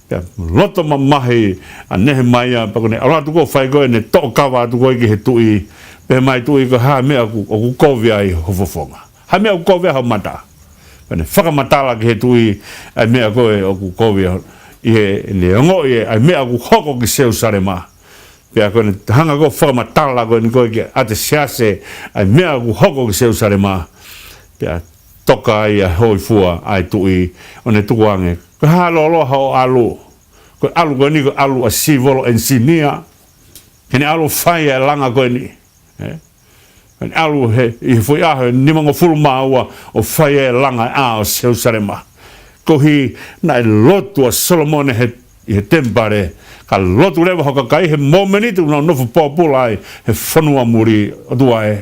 Pea loto mamahi ʻa Nehemaia, pea ko ʻene ʻalu atu ko ē ʻo fai ko ē ʻene toʻokava atu ko ē ki he tuʻi, pehē mai e tuʻi, ko e hā e meʻa ʻoku, ʻoku kovi ai ho fofonga? Hā e meʻa ʻoku kovi ai ho mata? Pea ne fakamatala ki he tuʻi ʻa e meʻa ko ē ʻoku kovi ai, ʻi heʻene ongoʻi ʻa e meʻa ʻoku hoko ki Selusalema. Pea ko ʻene hanga ko ē ʻo fakamatala ko eni ko ē kia ʻAtasease ʻa e meʻa ʻoku hoko ki Selusalema, pea toka ai ʻa e hōifua ʻa e tuʻi, ʻo ne tukuange, ko e hā e lōloa hoʻo ʻalu? Ko e ʻalu ko eni ko e ʻalu ʻa e civil engineer, ke ne ʻalu ʻo fai ʻa e langa ko eni. Ē? Ke ne ʻalu he, ʻi he foʻi ʻaho ʻe nimangofulu mā ua ʻo fai e langa ʻa e ʻā ʻo Selusalema. Koeʻuhi naʻe lotu ʻa Solomone he, ʻi he temipale, ka lotu leva ho kakai he mōmeniti ʻoku nau nofo pōpula ai he fonua muli, ʻOtua ē,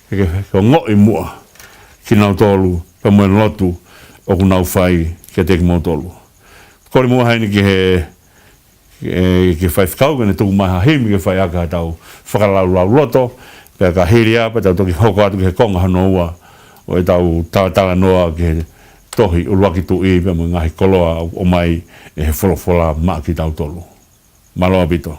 ke, ke ongoʻi muʻa kinautolu pea mo e lotu ʻoku nau fai kiate kimoutolu. Kole muʻa heni ki he, ē, ki he faifekau ke ne tuku mai ha himi ke fai ʻaki ʻetau fakalaulauloto, pea ka hili ia pea tau toki hoko atu ki he konga hono ua ʻo ʻetau talatalanoa ki he tohi ʻUluaki Tuʻi pea mo e ngaahi koloa ʻoku ʻomai ʻe he folofola maʻa kitautolu. Mālō ʻaupito.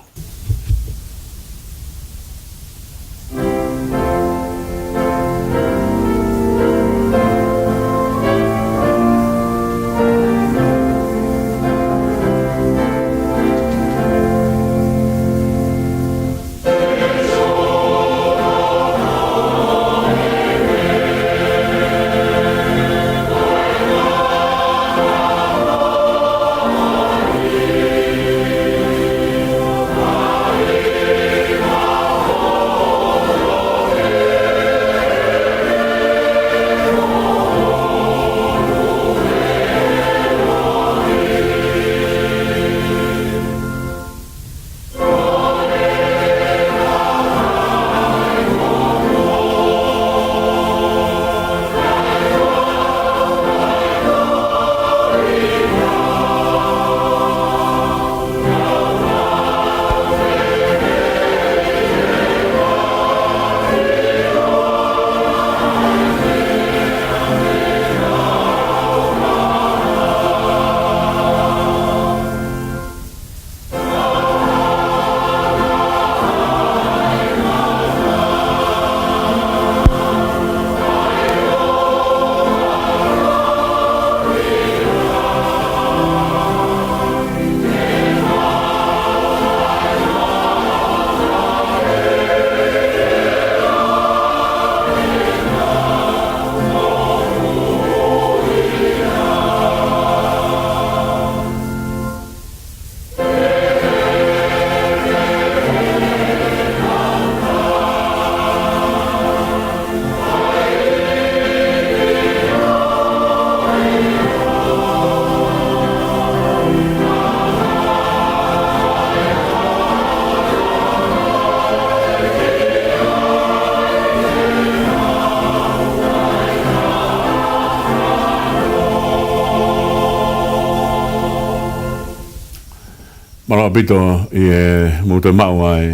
Mālō ʻaupito ʻi he mou toe maʻu ʻa e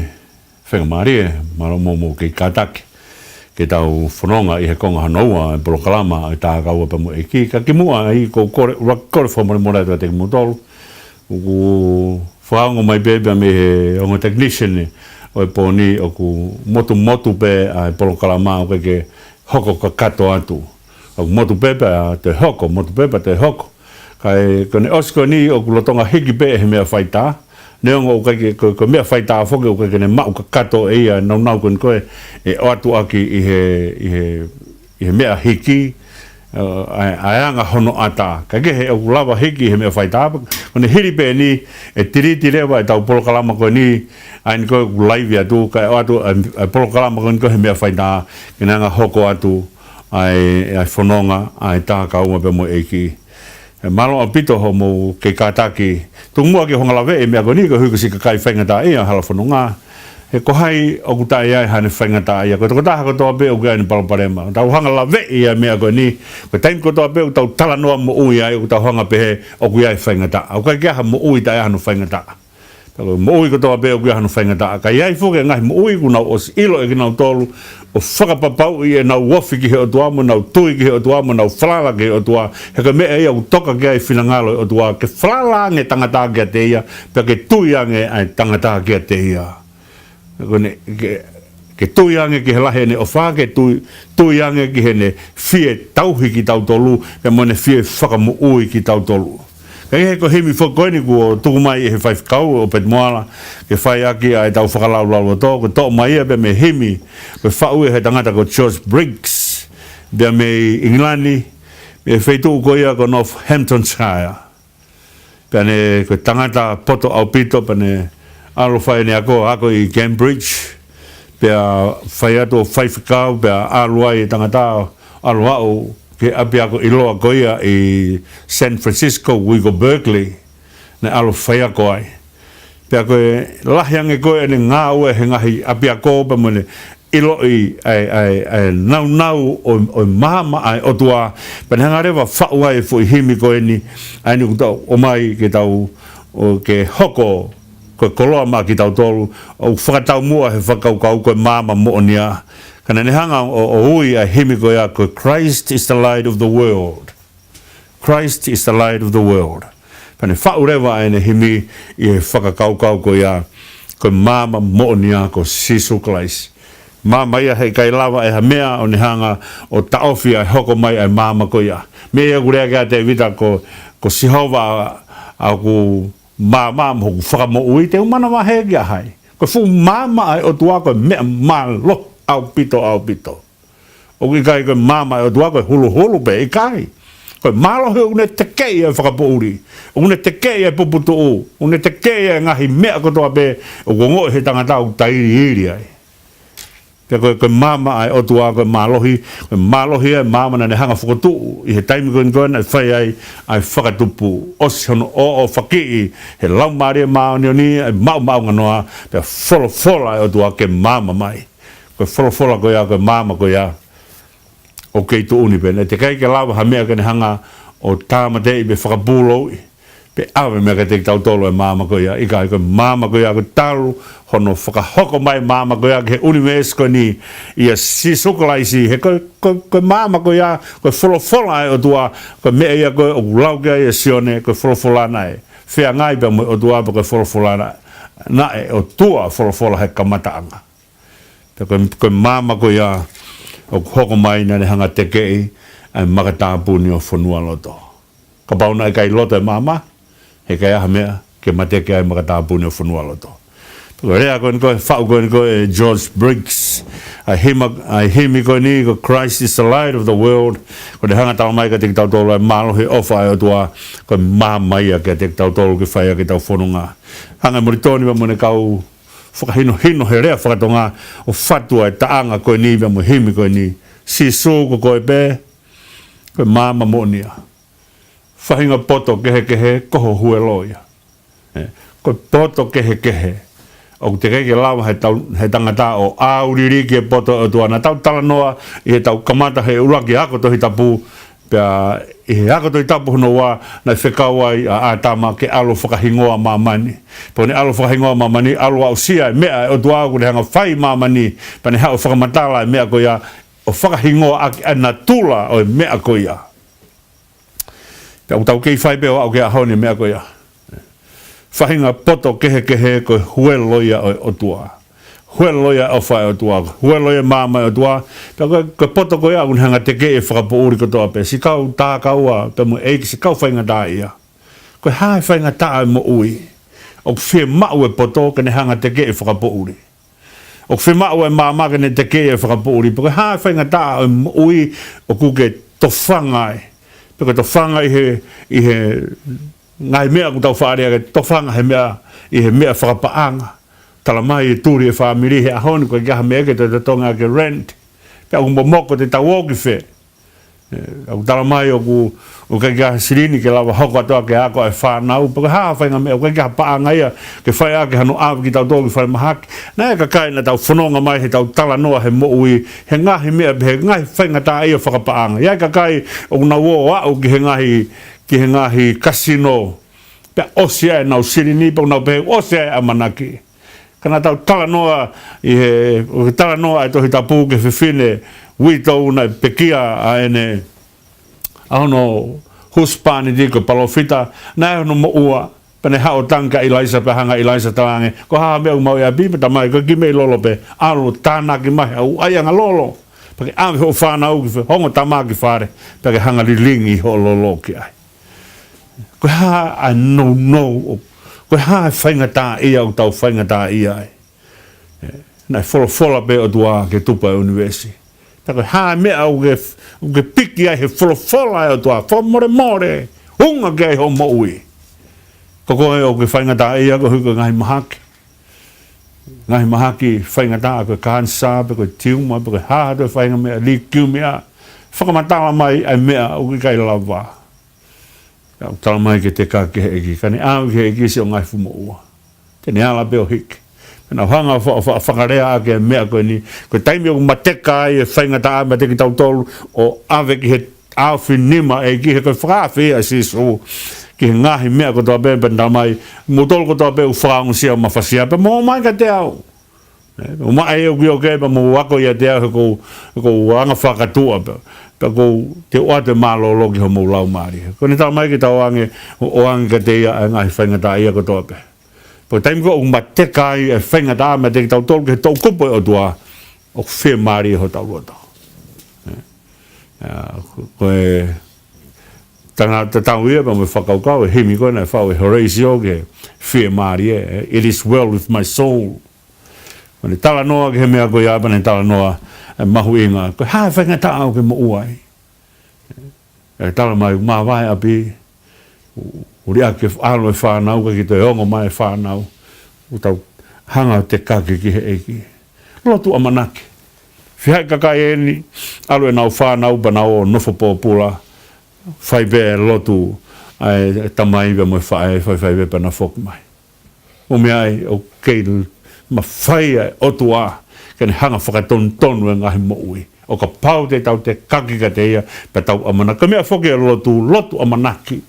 faingamālie, mālō mo mou kei kātaki ke tau fononga ʻi he konga hono ua ʻo e polokalama ʻa e Takaua pea mo e ʻEiki. Ka kimuʻa ai, ʻoku ou kole, ʻuluaki kole fakamolemole atu kiate kimoutolu. ʻOku fakaongo mai pē pea mei he ongo technician ʻo e pō ni ʻoku motumotu pē ʻa e polokalama, ʻoku ʻikai ke hoko kakato atu. ʻOku motu pē pea toe hoko, motu pē pea toe hoko. Kae ko ʻene ʻosi ko eni ʻoku lolotonga hiki pē ʻe he meʻa faitā. Neongo ʻoku ʻikai ke, ko, ko e meʻa faitā foki ʻoku ʻikai ke ne maʻu kakato ʻe ia e nāunau ko eni ko ē ʻe ʻoatu ʻaki ʻi he, ʻi he, ʻi he meʻa hiki, ʻa e, ʻa e anga hono ʻatā. Kae kehe ʻoku lava hiki ʻi he meʻa faitā, ko ʻene hili pē eni ʻe tiliti leva ʻetau polokalama ko eni, ʻa eni ko ē ʻoku laivi atu, kae ʻoatu ʻa e, ʻa e polokalama ko eni ko ē he meʻa faitā, ke ne hanga ʻo hoko atu ʻa e, ʻa e fononga ʻa e Takaua pea mo e ʻEiki. He mālō ʻaupito hoʻomou kei kātaki. Tuku muʻa ke u hanga ʻo laveʻi e meʻa ko eni, koeʻuhi ko siʻi kakai faingataʻaʻia ʻo e hala fononga. He ko hai ʻoku taʻe ʻi ai haʻane faingataʻaʻia? Ko e tokotaha kotoa pē ʻoku ʻi ai ʻene palopalema. Tau hanga ʻo laveʻi ʻa e meʻa ko eni. Ko e taimi kotoa pē ʻoku tau talanoa moʻui ai, ʻoku tau hanga ʻo pehē ʻoku ʻi ai e faingataʻa. ʻOku ʻikai ke ʻi ai ha moʻui taʻe ʻi ai hano faingataʻa. Pea ko e moʻui kotoa pē ʻoku ʻi ai hano faingataʻa. Ka ʻi ai foki e ngaahi moʻui kuo nau ʻosi ʻilo ʻe kinautolu ʻo fakapapauʻi ʻenau ofi ki he ʻOtua mo ʻenau tui ki he ʻOtua mo ʻenau falala ki he ʻOtua. He ko e meʻa ia ʻoku toka ki ai e finangalo ʻo e ʻOtua, ke falala ange e tangata kiate ia, pea ke tui ange ʻa e tangata kiate ia. Ko ʻene, ke, ke tui ange ki he lahi ʻene ʻofa, ke tui, tui ange ki heʻene fie tauhi kitautolu, pea mo ʻene fie fakamoʻui kitautolu. Ka ʻi he ko e himi foki ko eni kuo tuku mai ʻe he faifekau ʻo Peti Moala, ke fai ʻaki ʻa ʻetau fakalaulauloto, ko e toʻo mai ia pea mei he himi, ko e faʻu ia ʻe he tangata ko George Briggs, pea mei ʻIngilani, mei he feituʻu ko ia ko Northamptonshire. Pea ne, ko e tangata poto ʻaupito, pea ne ʻalu ʻo fai ʻene ako, ako ʻi Cambridge, pea fai atu ʻo faifekau, pea ʻalu ai e tangata, ʻalu ʻo aʻu ki he ʻapiako ʻiloa ko ia ʻi San Francisco, ʻoku ui ko Berkeley, ne ʻalu ʻo faiako ai. Pea ko e lahi ange ko ē ʻene ngāue he ngaahi ʻapiako pea mo ʻene ʻiloʻi ʻa e, ʻa e, ʻa e nāunau ʻo, ʻo e maama ʻa e ʻOtua, pea ne hanga leva ʻo faʻu ai e foʻi himi ko eni, ʻa eni ʻoku tau ʻomai ke tau, ʻo ke hoko, ko e koloa maʻa kitautolu, ʻo fakataumuʻa he fakakaukau ko e maama moʻonia. Ka naʻa ne hanga ʻo, ʻo ui ʻa e himi ko ia ko Christ is the light of the world. Christ is the light of the world. Pea ne faʻu leva ʻa ʻene himi ʻi he fakakaukau ko ia, ko e maama moʻonia ko Sīsū Kalaisi. Maama ia he ʻikai lava ʻe ha meʻa ʻo ne hanga ʻo taʻofi ʻa e hoko mai ʻa e maama ko ia. Meʻa ia ʻoku lea ki ai ʻa Tēvita ko, ko Sihova ʻa, ʻa hoku maama mo hoku fakamoʻui, te u manavahē kia hai? Ko e fuʻu maama ʻa e ʻOtua ko e meʻa mālohi ʻaupito, ʻaupito. ʻOku ʻikai ko e maama ʻa e ʻOtua ko e huluhulu pē, ʻikai. Ko e mālohi ʻoku ne tekeʻi ʻa e fakapoʻuli. ʻOku ne tekeʻi ʻa e puputuʻu. ʻOku ne tekeʻi ʻa e ngaahi meʻa kotoa pē ʻoku ongoʻi ʻe he tangata ʻoku tailiili ai. Pea ko e, ko e maama ʻa e ʻOtua ko e mālohi, ko e mālohi ʻa e maama naʻa ne hanga ʻo fokotuʻu ʻi he taimi ko eni ko ē naʻe fai ai ʻa e fakatupu. ʻOsi hono ʻoʻofakiʻi ʻe he Laumālie Māʻoniʻoni ʻa e maʻumaʻunganoa, pea folofola ʻa e ʻOtua ke maama mai. Ko e folofola ko ia, ko e maama ko ia, ʻoku kei tuʻu ni pē. Naʻe teʻeki ai ke lava ha meʻa ke ne hanga ʻo tāmateʻi pe fakapūlouʻi, pe ʻave meʻa kiate kitautolu ʻa e maama ko ia. ʻIkai, ko e maama ko ia, ko e talu hono fakahoko mai ʻa e maama ko ia ki he ʻunivēsi ko eni ʻia Sīsū Kalaisi. He ko e, ko e, ko e maama ko ia, ko e folofola ʻa e ʻOtua, ko e meʻa ia ko ē ʻoku lau ki ai ʻa Sione, ko e folofola naʻe feangai pea mo e ʻOtua, pea ko e folofola naʻe, naʻe ʻOtua, folofola he kamataʻanga. Pea ko e, ko e maama ko ia ʻoku hoko mai naʻa ne hanga ʻo tekeʻi ʻa e makatāpuni ʻo fonualoto. Kapau naʻe ʻikai loto e maama, heʻikai ʻi ai ha meʻa ke mateke ai e makatāpuni ʻo fonualoto. Pea ko e lea ko eni ko ē, faʻu ko eni ko ē ʻe George Briggs, ʻa e himi, ʻa e himi ko eni ko Christ is the light of the world, ʻoku ne hanga ʻo talamai kiate kitautolu ʻa e mālohi ʻofa ʻa e ʻOtua, ko e maama ia kiate kitautolu ke fai ʻaki ʻetau fononga. Hanga ʻe Molitoni pea mo ʻene kau fakahinohino he lea faka-Tonga ʻo fatu ʻa e taʻanga ko eni pea mo e himi ko eni. Sīsū ko koe pē, ko e maama moʻonia. Faʻahinga poto kehekehe ko ho huelo ia. ʻE, ko e poto kehekehe. ʻOku teʻeki ke lava ʻe he tau, ʻe he tangata ʻo ʻāuliliki e poto ʻo e ʻOtua. Naʻa tau talanoa ʻi heʻetau kamata he ʻuluaki ako Tohi Tapu, pea ʻi he ako Tohi Tapu hono ua, naʻe fekau ai ʻa ʻĀtama ke ʻalu ʻo fakahingoa māmani. Pea ne ʻalu ʻo fakahingoa māmani, ʻalu ʻo aʻusia e meʻa ʻa e ʻOtua ʻoku ne hanga ʻo fai ʻi māmani, pea ne haʻu ʻo fakamatala e meʻa ko ia, ʻo fakahingoa ʻaki ʻa e natula ʻo e meʻa ko ia. Pea ʻoku tau kei fai pē ʻo aʻu ki he ʻaho ni e meʻa ko ia. Faʻahinga poto kehekehe ko e huelo ia ʻo e ʻOtua. Huelo ia e ʻofa ʻa e ʻOtua, huelo ia e maama ʻa e ʻOtua. Pea ko e, ko e poto ko ia ʻoku ne hanga ʻo tekeʻi e fakapoʻuli kotoa pē. Siʻi kau takaua, pea mo e ʻeiki, siʻi kau faingataʻaʻia. Ko e hā e faingataʻa ʻo e moʻui ʻoku fiemaʻu e poto ke ne hanga ʻo tekeʻi e fakapoʻuli? ʻOku fiemaʻu e maama ke ne tekeʻi e fakapoʻuli, pe ko e hā e faingataʻa ʻo e moʻui ʻoku ke tofanga ai? Pe ko e tofanga ʻi he, ʻi he ngaahi meʻa ʻoku tau faʻa lea ki ai, tofanga he meʻa, ʻi he meʻa fakapaʻanga. Talamai e tuli e fāmili he ʻaho ni, ko e ʻikai ha meʻa ke toe totongi ʻaki e rent. Pea ʻoku momoko, te tau ō ki fē? ʻOku tala mai ʻoku, ʻoku ʻikai ke ʻi ai ha silini ke lava hoko atu ʻa e ako ʻa e fānau, pe ko e hā ha faʻahinga meʻa, ʻoku ʻikai ke ʻi ai ha paʻanga ia ke fai ʻaki hano ʻave kitautolu ki falemahaki. Naʻe ʻi ai e kakai naʻa tau fononga mai heʻetau talanoa he moʻui, he ngaahi meʻa, he ngaahi faingataʻaʻia fakapaʻanga. ʻI ai e kakai ʻoku nau ō ʻo aʻu ki he ngaahi, ki he ngaahi kasino, pea ʻosi ʻa ʻenau silini, pea ʻoku nau pehē ʻosi ʻa e ʻamanaki. Ka naʻa tau talanoa ʻi he, ʻoku talanoa ʻa e Tohi Tapu ki he fefine uitou naʻe pekia ʻa ʻene, ʻa hono husepāniti ko e palōfita, naʻe ʻi ai hono moʻua, pea ne haʻu ʻo tangi kia ʻIlaisa, pea hanga ʻe ʻIlaisa ʻo talaange, ko e hā ha meʻa ʻoku maʻu ʻi ʻapi? Pea talamai ko e kiʻi meʻa ʻi lolo pē, ʻalu ʻo tānaki mai haʻo ʻaiʻanga lolo, pea ke ʻave hoʻo fānau ki fe-, ho ongo tama ki fale, pea ke hanga ʻo lilingi hoʻo lolo ki ai. Ko e hā ʻa e nounou, ʻo, ko e hā e faingataʻaʻia ʻoku tau faingataʻaʻia ai? ʻE, naʻe folofola pē ʻOtua ke tupu ʻa e ʻunivēsi. Pea ko e hā e meʻa ʻoku ke, ʻoku ke piki ai he folofola ʻa e ʻOtua, fakamolemole, unga ki ai hoʻo moʻui? Ko koe ʻoku ke faingataʻaʻia koeʻuhi ko e ngaahi mahaki. Ngaahi mahaki faingataʻa, ko e kanisā, pe ko e tiuma, pe ko e hā ha toe faʻahinga meʻa, likiumia. Fakamatala mai ʻa e meʻa ʻoku ʻikai lava. Pea ʻoku tala mai ke tekaki ki he ʻEiki, ka ne ʻave ki he ʻEiki siʻo ngaahi fuʻu moʻua. Te ne ala pē ʻo hiki. Pea naʻa ku hanga ʻo fa-, fa-, fakalea ʻaki e meʻa ko eni. Ko e taimi ʻoku mateka ai e faingataʻa meiate kitautolu ʻo ʻave ki he ʻaofinima ʻo e ʻEiki, he ko e fakaafe ia ʻa Sīsū ki he ngaahi meʻa kotoa pē, pea ne tala mai, moutolu kotoa pē ʻoku fakaongosia ʻo mafasia, pea mou ō mai kiate au. ʻE, ʻo maʻa e ʻoku ʻi ʻoku ʻi ai, pea mou ako ʻiate au he ʻoku ou, he ʻoku ou anga fakatuʻa pē. Pea ʻoku ou, te u ʻoatu e mālōlō ki homou laumālie. Ko ʻene tala mai ke tau ō ange, ō ange kiate ia ʻa e ngaahi faingataʻaʻia kotoa pē. Pea ko e taimi ko ē ʻoku mateka ai e faingataʻa meiate kitautolu ki he toʻukupu ʻo e ʻOtua, ʻoku fiemālie hotau loto. ʻE, ʻa, ko, ko e tangata tatau ia pea mo e fakakaukau, e himi ko ē naʻe faʻu ʻe Horatio ki he fiemālie, ʻe, It is well with my soul. Ko ʻene talanoa ki he meʻa ko ia pea ne talanoa, ʻe, mahuʻinga. Ko e hā e faingataʻa ʻoku ke moʻua ai? ʻE, tala mai, māvae ʻapi, ʻo, ʻo liʻaki e ʻalu e fānau, ʻikai ke toe ongo mai e fānau. ʻOku tau hanga ʻo tekaki ki he ʻEiki. Lotu ʻamanaki. Fiha e kakai eni, ʻalu ʻenau fānau pea nau ō nofo pōpula, fai pē e lotu ʻa e tamai pea mo e faʻē, faifai pē pea nau foki mai. ʻO meʻa ai, ʻoku kei mafai ʻa e ʻOtua ke ne hanga ʻo fakatonutonu e ngaahi moʻui. ʻO kapau te tau tekaki kiate ia, pea tau ʻamanaki. Ko e meʻa foki e lotu, lotu ʻamanaki.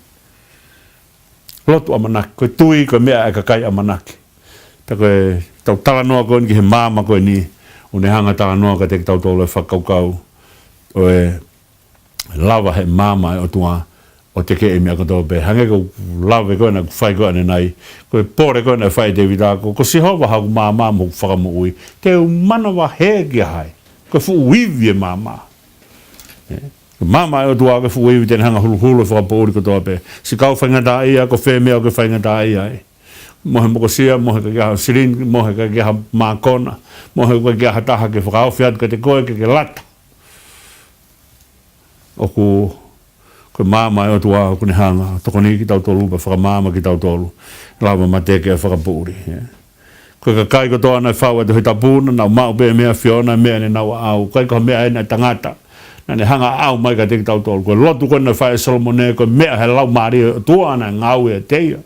Lotu ʻamanaki. Ko e tui, ko e meʻa ʻa e kakai ʻamanaki. Pea ko ʻetau talanoa ko eni ki he maama ko eni, ʻoku ne hanga ʻo talanoa kiate kitautolu e fakakaukau ʻo e lava ʻe he maama ʻo e ʻOtua ʻo tekeʻi e meʻa kotoa pē. Hangē ko e lave ko ē naʻa ku fai ko ē ʻanenai, ko e pole ko ē naʻe fai ʻe Tēvita, ko, ko Sihova hoku maama mo hoku fakamoʻui, te u manavahē kia hai? Ko e fuʻu ivi e maama. ʻE, ko e maama ʻo e ʻOtua ko e fuʻu ivi, te ne hanga ʻo huluhulu e fakapoʻuli kotoa pē. Siʻi kau faingataʻaʻia, ko fē meʻa ʻoku ke faingataʻaʻia ai? Mo e mokosia, mo e ʻikai ke ʻi ai ha silini, mo e ʻikai ke ʻi ai ha mākona, mo e ʻikai ke ʻi ai ha taha ke fakaofi atu kiate koe ke ke lata. ʻOku, ko e maama ʻo e ʻOtua ʻoku ne hanga ʻo tokoniʻi kitautolu pea fakamaama kitautolu, lava ʻo matekia e fakapoʻuli, ʻe. Ko e kakai kotoa naʻe faʻu e Tohi Tapu, naʻa nau maʻu pē meʻa ʻa e ʻAfiona, meʻa naʻa nau ʻaʻau. ʻIkai ko e meʻa ena ʻa e tangata naʻa ne hanga ʻo ʻaʻau mai kiate kitautolu. Ko e lotu ko ē naʻe fai ʻe Solomone, ko e meʻa ʻa e Laumālie ʻo e ʻOtua naʻe ngāue ʻiate ia.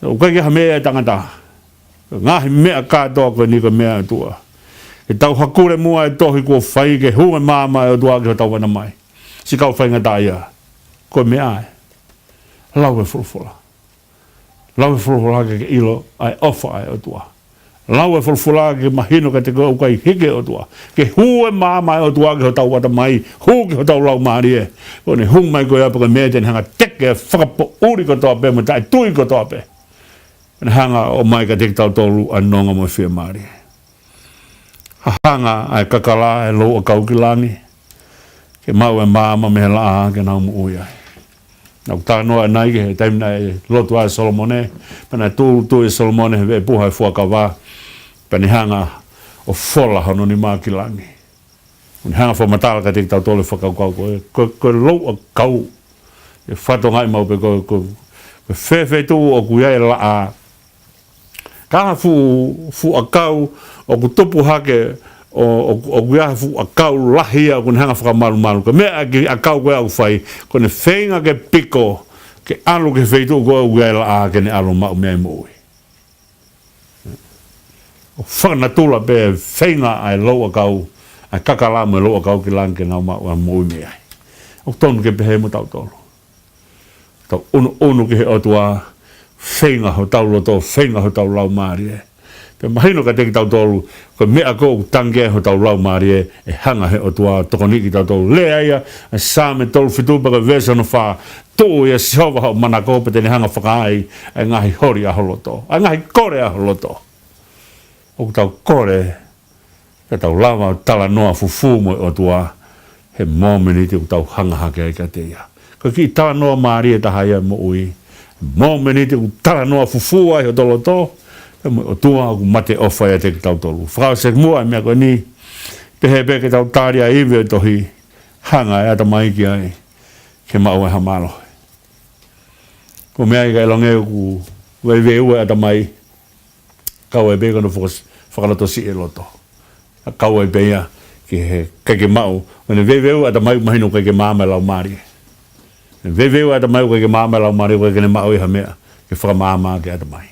ʻOku ʻikai ke ʻi ai ha meʻa ʻa e tangata. Ngaahi meʻa kātoa ko eni ko e meʻa ʻa e ʻOtua. Ke tau hakule muʻa e tohi kuo fai, ke hū e maama ʻo e ʻOtua ki hotau ʻatamai. Siʻi kau faingataʻaʻia, ko e meʻa ē. Lau e folofola. Lau e folofola ke ke ʻilo ʻa e ʻofa ʻa e ʻOtua. Lau e folofola ke mahino kiate koe ʻoku ʻikai hiki e ʻOtua. Ke hū e maama ʻo e ʻOtua ki hotau ʻatamai, hū ki hotau laumālie. Ko ʻene hū mai ko ia pea ko e meʻa te ne hanga ʻo teke e fakapoʻuli kotoa pē mo e taʻetui kotoa pē. Ko ʻene hanga ʻo ʻomai kiate kitautolu ʻa e nonga mo e fiemālie. Hanga ʻa e kakala ʻo e louʻakau ki langi, ke maʻu e maama mei he laʻā ke nau moʻui ai. Naʻa ku talanoa ʻanenai ki he taimi naʻe lotu ai ʻa Solomone, pea naʻe tūʻulutui ʻe Solomone he veʻe puha ʻo e fuakava, pea ne hanga ʻo fola hono nima ki langi. Ko ʻene hanga ʻo fakamatala kiate kitautolu e fakakaukau ko ē, ko, ko e louʻakau. ʻE fakatokangaʻi maʻu pē ko, ko, ko fē feituʻu ʻoku ʻi ai e laʻā. Ka ha fuʻu, fuʻu ʻakau ʻoku tupu hake, ʻo, ʻo, ʻoku ʻi ai ha fuʻu ʻakau lahi ia ʻoku ne hanga fakamalumalu. Ko e meʻa ki he ʻakau ko ē ʻoku fai, ko ʻene feinga ke piko, ke ʻalu ki he feituʻu ko ē ʻoku ʻi ai e laʻā ke ne ʻalu ʻo maʻu mei ai e moʻui. ʻO fakanatula pē feinga ʻa e louʻakau, ʻa e kakala mo e louʻakau ki langi ke nau maʻu ʻa e moʻui mei ai. ʻOku tonu ke pehē mo tautolu. Tau ʻunuʻunu ki he ʻOtua, feinga hotau loto, feinga hotau laumālie. Pea mahino kiate kitautolu, ko e meʻa ko ē ʻoku tangi ai hotau laumālie, ʻe hanga he ʻOtua ʻo tokoniʻi kitautolu. Lea ia ʻa e Saame tolu fitu pea ko e veesi hono fā, tuʻu ʻia Sihova hoʻo manako pea te ne hanga fakaai ʻa e ngaahi holi ʻa ho loto, ʻa e ngaahi kole ʻa ho loto. ʻOku tau kole, ka tau lava ʻo talanoa fufū mo e ʻOtua, he mōmeniti ʻoku tau hanga hake ai kiate ia. Ko e kiʻi talanoa mālie taha ia ʻo e moʻui. Mōmeniti ʻoku talanoa fufū ai hoto loto, pea mo e ʻOtua ʻoku mateʻofa ʻiate kitautolu. Fakaʻosi muʻa e meʻa ko eni, pehē pē ke tau tali ʻa e ivi ʻo e tohi, hanga ʻe he ʻatamai ki ai, ke maʻu ai ha mālohi. Ko e meʻa ia ka ʻilonga ʻoku veiveiua e ʻatamai, kau ai pē ko hono faka-, fakalotosiʻi e loto. ʻA, kau ai pē ia ki he ʻikai ke maʻu, ko ʻene veiveiua e ʻatamai ʻoku mahino ʻoku ʻikai ke maama e laumālie. ʻEne veiveiua e ʻatamai ʻoku ʻikai ke maama e laumālie, ʻoku ʻikai ke ne maʻu ia ha meʻa ke fakamaama ki he ʻatamai.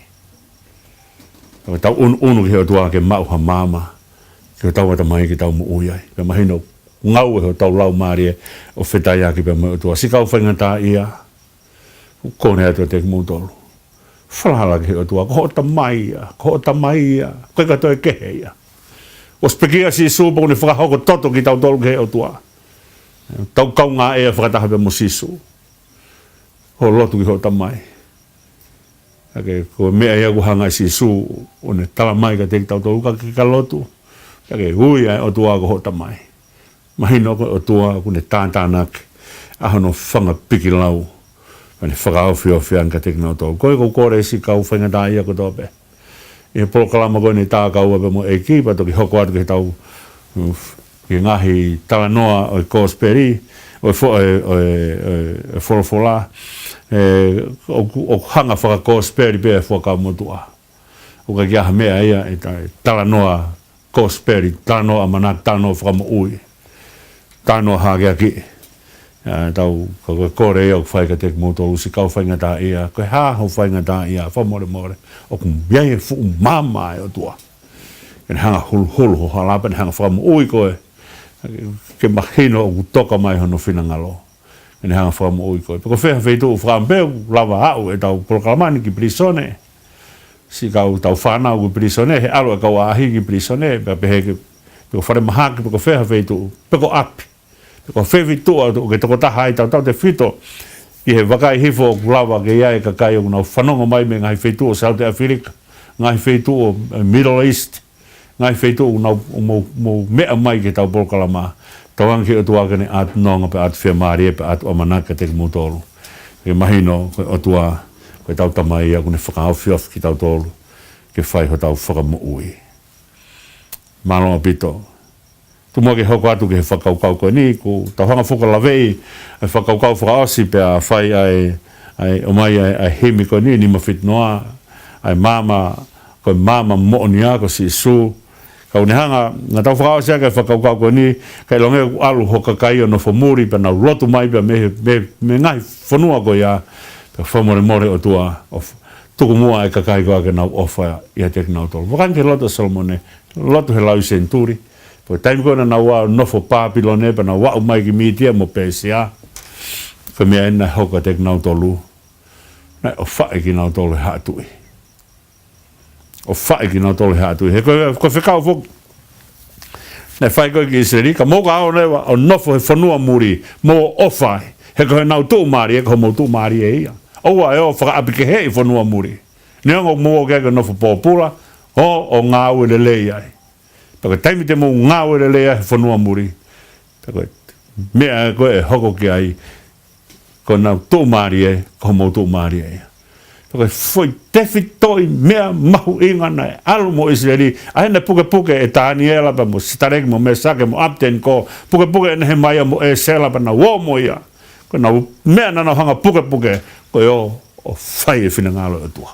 Ka tau ʻunuʻunu ki he ʻOtua ke maʻu ha maama ki hotau ʻatamai ke tau moʻui ai. Pea mahino ngāue hotau laumālie ʻo fetaiaki pea mo e ʻOtua. Siʻi kau faingataʻaʻia, ʻoku ou kole atu kiate kimoutolu. Falala ki he ʻOtua, ko hoʻo Tamai ia, ko hoʻo Tamai ia, ʻoku ʻikai toe kehe ia. ʻOsi pekia ʻa Sīsū pea ʻoku ne fakahoko toto kitautolu ki he ʻOtua. Tau kaungā ʻea fakataha pea mo Sīsū. Hoʻo lotu ki hoʻo Tamai. ʻA ia ko e meʻa ia ʻoku hanga ʻe Sīsū ʻo ne tala mai kiate kitautolu ka ke ka lotu. ʻA ia ke ui ʻa e ʻOtua ko hoʻo Tamai. Mahino ko e ʻOtua ʻoku ne tātānaki ʻa hono fanga pikilau. Pea ne fakaofiofi ange kiate kinautolu. Ko ia ʻoku ou kole siʻi kau faingataʻaʻia kotoa pē. ʻI he polokalama ko eni tā kaua pea mo e ʻEiki, pea toki hoko atu ki he tau, mm, ki he ngaahi talanoa ʻo e kosipeli, ʻo e fo-, ʻo e, ʻo e, ʻo e, ʻo e folofola, ē, ʻoku, ʻoku hanga fakakosipeli pē ʻa e Fuakava Motuʻa. ʻOku ʻikai ke ʻi ai ha meʻa ia ʻe ta-, talanoa kosipeli, talanoa ʻamanaki, talanoa fakamoʻui, talanoa hākeakiʻi. ʻA, tau, ka ko e kole ia ʻoku fai kiate kimoutolu siʻi kau faingataʻaʻia, ko e hā hoʻo faingataʻaʻia, fakamolemole, ʻoku ʻi ai e fuʻu maama ʻa e ʻOtua. Ke ne hanga huluhulu ho hala pea ne hanga fakamoʻui koe, ke mahino ʻoku toka mai hono finangalo. Ke ne hanga fakamoʻui koe. Pe ko fē ha feituʻu fakaʻamu pē ʻoku lava aʻu ʻetau polokalama ni ki pilīsone. Siʻi kau tau fānau ki pilīsone, he ʻalu e kau ʻaʻahi ki pilīsone, pea pehē ke, pe ko falemahaki, pe ko fē ha feituʻu, pe ko ʻapi. Pe ko fē feituʻu ʻoku ke tokotaha ai, tautautefito ki he vakai hifo ʻoku lava ke ʻi ai e kakai ʻoku nau fanongo mai mei he ngaahi feituʻu ʻo South Africa, ngaahi feituʻu ʻo, eh, Middle East, ngaahi feituʻu ʻoku nau, ʻoku mou, mou meʻa mai ki heʻetau polokalama. Tauange ki he ʻOtua ke ne ʻatu nonga pea ʻatu fiemālie pea ʻatu ʻamanaki kiate kimoutolu. Ke mahino ko e ʻOtua, ko ʻetau Tamai ia ʻoku ne fakaofiofi kitautolu ke fai hotau fakamoʻui. Mālō ʻaupito. Tuku muʻa ke hoko atu ki he fakakaukau ko eni, kuo tau hanga foki ʻo laveʻi e fakakaukau fakaʻosi pea fai ʻa e, ʻa e ʻomai ʻa e, ʻa e himi ko eni, Nima Fitu Noa, ʻa e maama, ko e maama moʻoni ia ko Sīsū. Ka ʻoku ne hanga, naʻa tau fakaʻosi ʻaki e fakakaukau ko eni, ka ʻilonga ʻoku ʻalu ho kakai ʻo nofo muli pea nau lotu mai pea mei, mei, mei he ngaahi fonua ko ia, pea fakamolemole ʻOtua, ʻo f-, tuku muʻa e kakai ko ia ke nau ʻofa ʻiate kinautolu. Vakai ange ki he lotu ʻa Solomone, lotu he lau senituli. Ko e taimi ko ē naʻa nau ō ʻo nofo Pāpilone pea nau aʻu mai ki Mītia mo Pēsia. Ko e meʻa eni naʻe hoko kiate kinautolu. Naʻe ʻofaʻi kinautolu ʻe he haʻa tuʻi. ʻOfaʻi kinautolu ʻe he haʻa tuʻi. He ko e, ko e fekau foki naʻe fai ko ē ki ʻIsileli, ka mou ka ō leva ʻo nofo he fonua muli, mou ʻofa ai. He ko ʻenau tuʻumālie, ko homou tuʻumālie ia. ʻOua ʻe ō fakaʻapikeheʻi fonua muli. Neongo ʻoku mou ō ki ai ke nofo pōpula, ō ʻo ngāue lelei ai. Pea ko e taimi te mou ngāue lelei ai he fonua muli, pea ko e meʻa ko ē ʻe hoko ki ai, ko ʻenau tuʻumālie, ko homou tuʻumālie ia. Pea ko e foʻi tefitoʻi meʻa mahuʻinga naʻe ʻalu mo ʻIsileli, ʻa ē naʻe pukepuke ʻe Taniela pea mo Sitaleki mo Mesake mo ʻApitenikō, pukepuke ʻe Nehemaia mo ʻĒsela pea nau ō mo ia. Ko ʻenau meʻa naʻa nau hanga pukepuke, ko e ō ʻo fai e finangalo ʻo e ʻOtua.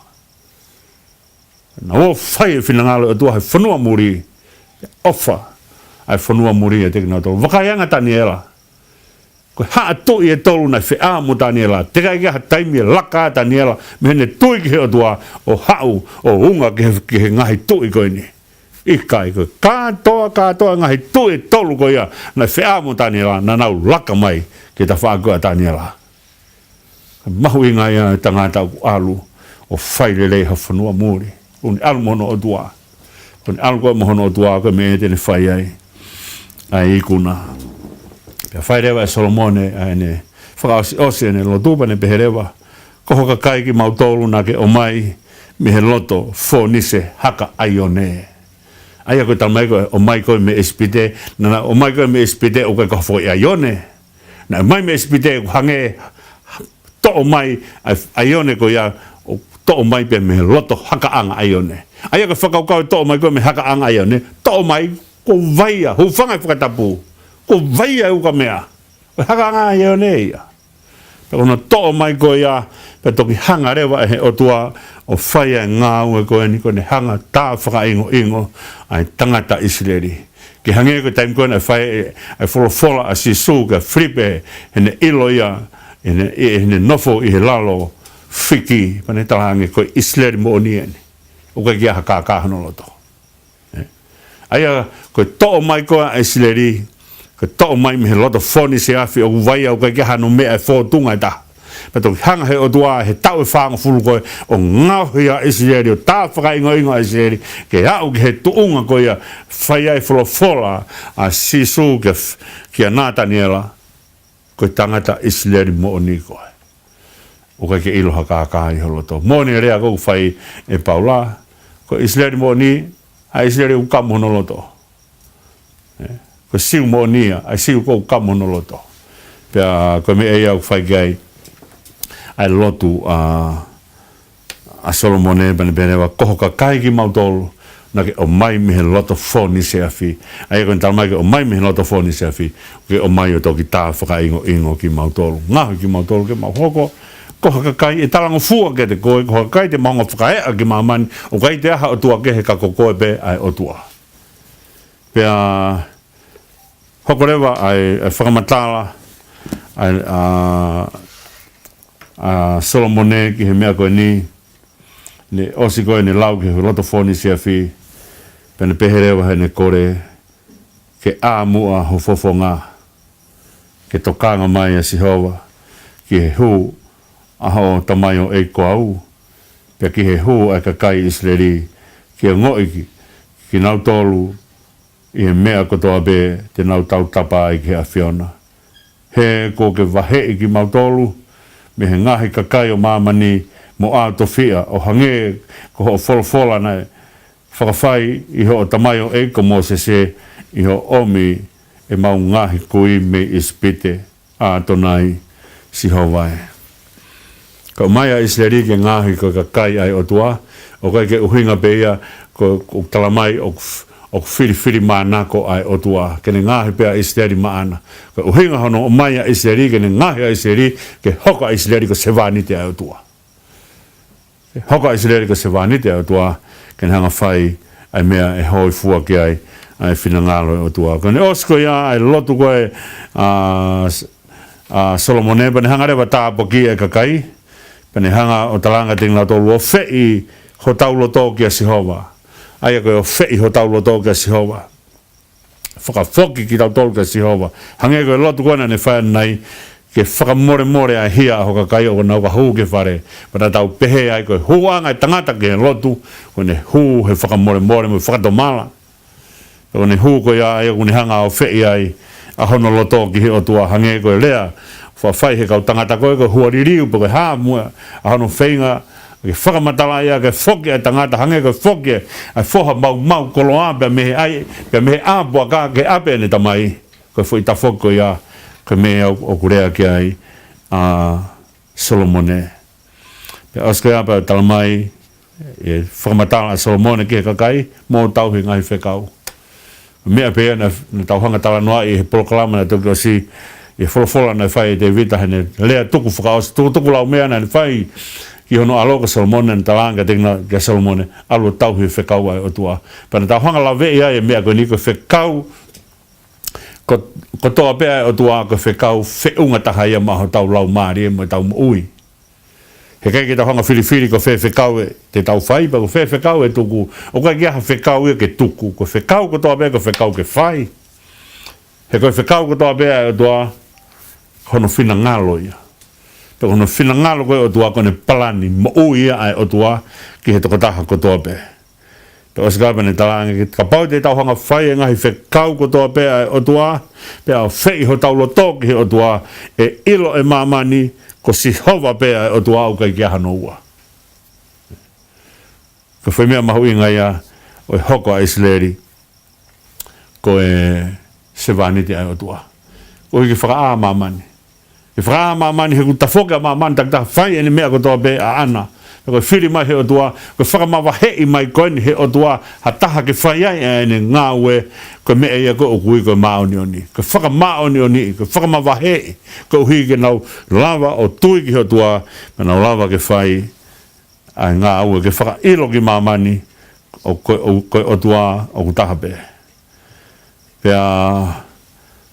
Naʻa nau ō ʻo fai e finangalo ʻo e ʻOtua he fonua muli, ʻofa, ʻa e fonua muli ʻiate kinautolu. Vakai ange Taniela. Ko e haʻa tuʻi ʻe tolu naʻe feʻao mo Taniela. Teʻeki ai ke ʻi ai ha taimi ʻe laka ai Taniela mei heʻene tui ki he ʻOtua ʻo haʻu ʻo unga ki he, ki he ngaahi tuʻi ko eni. ʻIkai, ko e kātoa, kātoa ngaahi tuʻi ʻe tolu ko ia naʻe feʻao mo Taniela, naʻa nau laka mai ki he tafaʻaki ʻo Taniela. Mahuʻinga ia ʻa e tangata ʻoku ʻalu ʻo fai lelei ha fonua muli. ʻOku ne ʻalu mo hono ʻOtua. ʻOku ne ʻalu ko ē mo hono ʻOtua, ko e meʻa te ne fai ai ʻa e ikuna. Pea fai leva ʻe Solomone ʻa ʻene fakaʻosiʻosi ʻene lotu pea ne pehē leva, ko ho kakai kimautolu naʻa ke ʻomai mei he loto Fonise haka ʻaione. ʻA ia ko e talamai ko e ʻomai ko ē mei ʻIsipite, naʻa nau ʻomai ko ē mei ʻIsipite ʻoku ʻikai ko ha foʻi ʻaione. Naʻe ʻomai mei ʻIsipite ʻoku hangē toʻo mai ʻa e ʻaione ko ia, ʻo toʻo mai pē mei he loto hakaʻanga ʻaione. ʻA ia ko e fakakaukau ʻe toʻo mai ko ē mei he hakaʻanga ʻaione, toʻo mai kuo vaia, hūfanga he fakatapu, kuo vaia e ukameʻa. Ko e hakaʻanga ʻaione ia. Pea ko hono toʻo mai ko ia, pea toki hanga leva ʻe he ʻOtua ʻo fai ʻa e ngāue ko eni, ko ʻene hanga ʻo tā fakaʻingoʻingo ʻa e tangata ʻIsileli. Ke hangē ko e taimi ko ē naʻe fai ʻa e folofola ʻa Sīsū kia Filipe, heʻene ʻilo ia, heʻene, heʻene nofo ʻi he lalo fiki, pea ne talaange ko e ʻIsileli moʻoni eni. ʻOku ʻikai ke ʻi ai ha kākā hono loto. ʻE. ʻA ia, ko e toʻo mai ko ē ʻa ʻIsileli, ko e toʻo mai mei he loto Fonise afi ʻoku vaia, ʻoku ʻikai ke ʻi ai hano meʻa ʻe fōtunga ʻe taha. Pea toki hanga ʻe he ʻOtua he taʻu ʻe fāngofulu ko ē ʻo ngaohi ʻa ʻIsileli, ʻo tā fakaʻingoʻingo ʻa ʻIsileli, ke aʻu ki he tuʻunga ko ia, fai ai e folofola ʻa Sīsū kia, kia Nataniela, ko e tangata ʻIsileli moʻoni koe. ʻOku ʻikai ke ʻilo ha kākā ʻi ho loto. Moʻoni e lea ko ē ʻoku fai ʻe Paula, ko e ʻIsileli moʻoni, ʻa e ʻIsileli ʻoku kamo hono loto. ʻE, ko e Siu moʻoni ia, ʻa e Siu ʻoku kamo hono loto. Pea ko e meʻa ia ʻoku fai ki ai ʻa e lotu ʻa, ʻa Solomone, pea ne pehē leva, ko ho kakai kimautolu naʻa ke ʻomai mei he loto Fonise afi. ʻA ia ko ʻene talamai ke ʻomai mei he loto Fonise afi, ke ʻomai ʻo toki tā fakaʻingoʻingo kimautolu. Ngaohi kimautolu ke mau hoko ko ha kakai ʻe talangofua kiate koe, ko ha kakai te mau hanga ʻo fakaeʻa ki māmani, ʻoku ʻikai toe ʻi ai ha ʻotua kehe ka ko koe pē ʻa e ʻOtua. Pea hoko leva ʻa e, ʻa e fakamatala ʻa, ʻa, ʻa Solomone ki he meʻa ko eni, ne ʻosi ko ē ʻene lau ki he loto Fonise afi, pea ne pehē leva heʻene kole, ke ʻā muʻa ho fofonga, ke tokanga mai ʻa Sihova, ki he hū ʻa hoʻo tamaioʻeiki ko au, pea ki he hū ʻa e kakai ʻIsileli, ke ongoʻi ki, kinautolu ʻi he meʻa kotoa pē te nau tautapa ai ki he ʻAfiona. He kuo ke vaheʻi kimautolu mei he ngaahi kakai ʻo māmani mo ʻAotofiʻa, ʻo hangē ko hoʻo folofola naʻe fakafai ʻi hoʻo tamaioʻeiki ko Mōsese, ʻi hoʻo ʻomi ʻemau ngaahi kui mei ʻIsipite, ʻAtonai Sihova ē. Ko e ʻomai ʻa ʻIsileli ke ngaohi ko e kakai ʻa e ʻOtua, ʻoku ʻikai ke ʻuhinga pē ia ko, ko e talamai ʻoku f-, ʻoku filifilimānako ʻa e ʻOtua, ke ne ngaohi pē ʻa ʻIsileli maʻana. Ko e ʻuhinga hono ʻomai ʻa ʻIsileli, ke ne ngaohi ʻa ʻIsileli, ke hoko ʻa ʻIsileli ko e sevāniti ʻa e ʻOtua. Hoko ʻa ʻIsileli ko e sevāniti ʻa e ʻOtua, ke ne hanga ʻo fai ʻa e meʻa ʻe hōifua ki ai ʻa e finangalo ʻo e ʻOtua. Ko ʻene ʻosi ko ia ʻa e lotu ko ē ʻa, ʻa Solomone, pea ne hanga leva ʻo tāpuakiʻi ʻa e kakai, pea ne hanga ʻo talaange kiate kinautolu, ʻofeʻi hotau loto kia Sihova. ʻA ia ko e ʻofeʻi hotau loto kia Sihova, fakafoki kitautolu kia Sihova. Hangē ko e lotu ko ē naʻa ne fai ʻanenai, ke fakamolemole ʻa e hia ʻa ho kakai ʻo nau ka hū ki he fale. Pea naʻa tau pehē ai ko e hūʻanga ʻa e tangata ki he lotu, ko ʻene hū he fakamolemole mo e fakatomala. Ko ʻene hū ko ia ʻa ia ʻoku ne hanga ʻo ʻofeʻi ai ʻa hono loto ki he ʻOtua, hangē ko e lea ʻoku fai he kau tangata ko ē, ko e hua liliu pe ko e hā muʻa ʻa hono feinga ke fakamatala ia ke foki ʻa e tangata, hangē ko e foki ʻa e foha maumau koloa pea mei he ʻai, pea mei he ʻā puaka ki he ʻapi ʻene tamai. Ko e foʻi tafoki ko ia, ko e meʻa ʻoku, ʻoku lea ki ai ʻa Solomone. Pea ʻosi ko ia pea talamai ʻe fakamatala ʻa Solomone ki he kakai, mou tauhi e ngaahi fekau. Meʻa pē ia naʻa, naʻa tau hanga ʻo talanoaʻi he polokalama naʻe toki ʻosi, ʻi he folofola naʻe fai ʻe Tēvita heʻene lea tuku fakaʻosi, tukutuku laumeʻa naʻe fai ki hono ʻalo ko Solomone, naʻa ne talaange kiate kina, kia Solomone, ʻalu ʻo tauhi e fekau ʻa e ʻOtua. Pea naʻa tau hanga ʻo laveʻi ai e meʻa ko eni ko e fekau Ko, kotoa pē ʻa e ʻOtua ko e fekau feʻunga taha ia maʻa hotau laumālie mo ʻetau moʻui. He ʻikai ke tau hanga ʻo filifili ko fē fekau ʻe te tau fai, pe ko fē fekau ʻe tuku. ʻOku ʻikai ke ʻi ai ha fekau ia ke tuku. Ko e fekau kotoa pē ko e fekau ke fai. He ko e fekau kotoa pē ʻa e ʻOtua, ko hono finangalo ia. Pea ko hono finangalo ko ē ʻo e ʻOtua ko ʻene palani moʻui ia ʻa e ʻOtua ki he tokotaha kotoa pē. Pea ʻosi ko ia pea ne talaange, kapau te tau hanga ʻo fai e ngaahi fekau kotoa pē ʻa e ʻOtua, pea ʻoku feʻi hotau loto ki he ʻOtua, ʻe ʻilo ʻe māmani ko Sihova pē ʻa e ʻOtua, ʻoku ʻikai ke ʻi ai hano ua. Ko e foʻi meʻa mahuʻinga ia ʻo e hoko ʻa ʻIsileli ko e sevāniti ʻa e ʻOtua. Koeʻuhi ke fakaʻā māmani. Ke fakaʻā māmani he ʻoku tafoki ʻa māmani takitaha fai ʻene meʻa kotoa pē ʻaʻana. Ko e fili mai he ʻOtua, ko e fakamavaheʻi mai ko eni he ʻOtua ha taha ke fai ai ʻa ʻene ngāue, ko e meʻa ia ko ē ʻoku ui ko e māʻoniʻoni. Ko e fakamāʻoniʻoniʻi, ko e fakamavaheʻi, koeʻuhi ke nau lava ʻo tui ki he ʻOtua, pea nau lava ke fai ʻa e ngāue ke fakaʻilo ki māmani ʻoku, ʻoku, ko e ʻOtua ʻoku taha pē. Pea,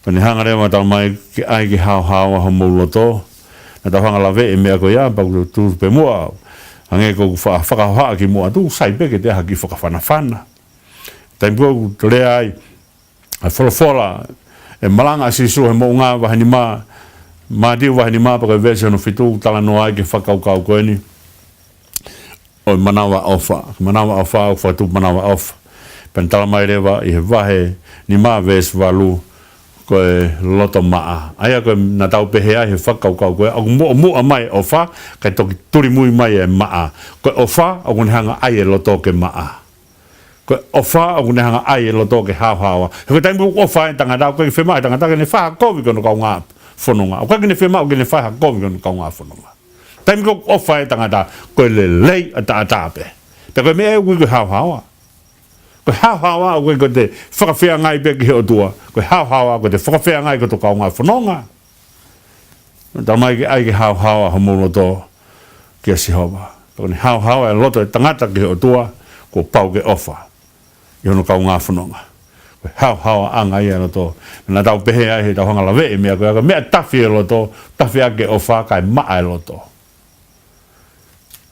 pea ne hanga leva ʻo talamai ke ʻai ke haohaoa homou loto, naʻa tau hanga ʻo laveʻi e meʻa ko ia, pea ʻoku tuʻu pē muʻa, hangē ko ʻeku fa-, fakahohaʻa kimuʻa, tuku sai pē ke te ʻai ha kiʻi fakafanafana. Taimi ko ē ʻoku lea ai ʻa e folofola, ʻe malanga ʻa Sīsū he Moʻunga vahe nima, Mātiu vahe nima pea ko e veesi hono fitu, talanoa ai ki he fakakaukau ko eni ʻo e manavaʻofa. Manavaʻofa, ʻoku fakatupu manavaʻofa. Pea ne talamai leva ʻi he vahe nima veesi valu, ko e loto maʻa. ʻA ia ko e naʻa tau pehē ai he fakakaukau ko ē, ʻoku muʻomuʻa mai e ʻofa, kae toki tulimui mai e maʻa. Ko e ʻofa, ʻoku ne hanga ʻai e loto ke maʻa. Ko e ʻofa ʻoku ne hanga ʻai e loto ke haohaoa. He ko e taimi ʻoku ʻofa ai e tangata, ʻoku ʻikai ke fiemaʻu ʻe he tangata ke ne fai ha kovi ki hono kaungā fononga. ʻOku ʻikai ke ne fiemaʻu ke ne fai ha kovi ki hono kaungā fononga. Taimi ʻoku ʻofa ai e tangata, ko e lelei ʻataʻatā pē. Pea ko e meʻa ʻoku ui ko e haohaoa. Ko e haohaoa ʻoku ʻikai ko ʻete fakafeangai pē ki he ʻOtua. Ko e haohaoa ko ʻete fakafeangai ki hoto kaungā fononga. Talamai ke ʻai ke haohaoa homou loto kia Sihova. Ko ʻene haohaoa e loto e tangata ki he ʻOtua, kuo pau ke ʻofa ʻi hono kaungā fononga. Ko e haohaoaʻanga ia e loto. Naʻa tau pehē ai he tau hanga ʻo laveʻi e meʻa ko ia, ko e meʻa tafi e loto, tafi ʻaki e ʻofa kae maʻa e loto.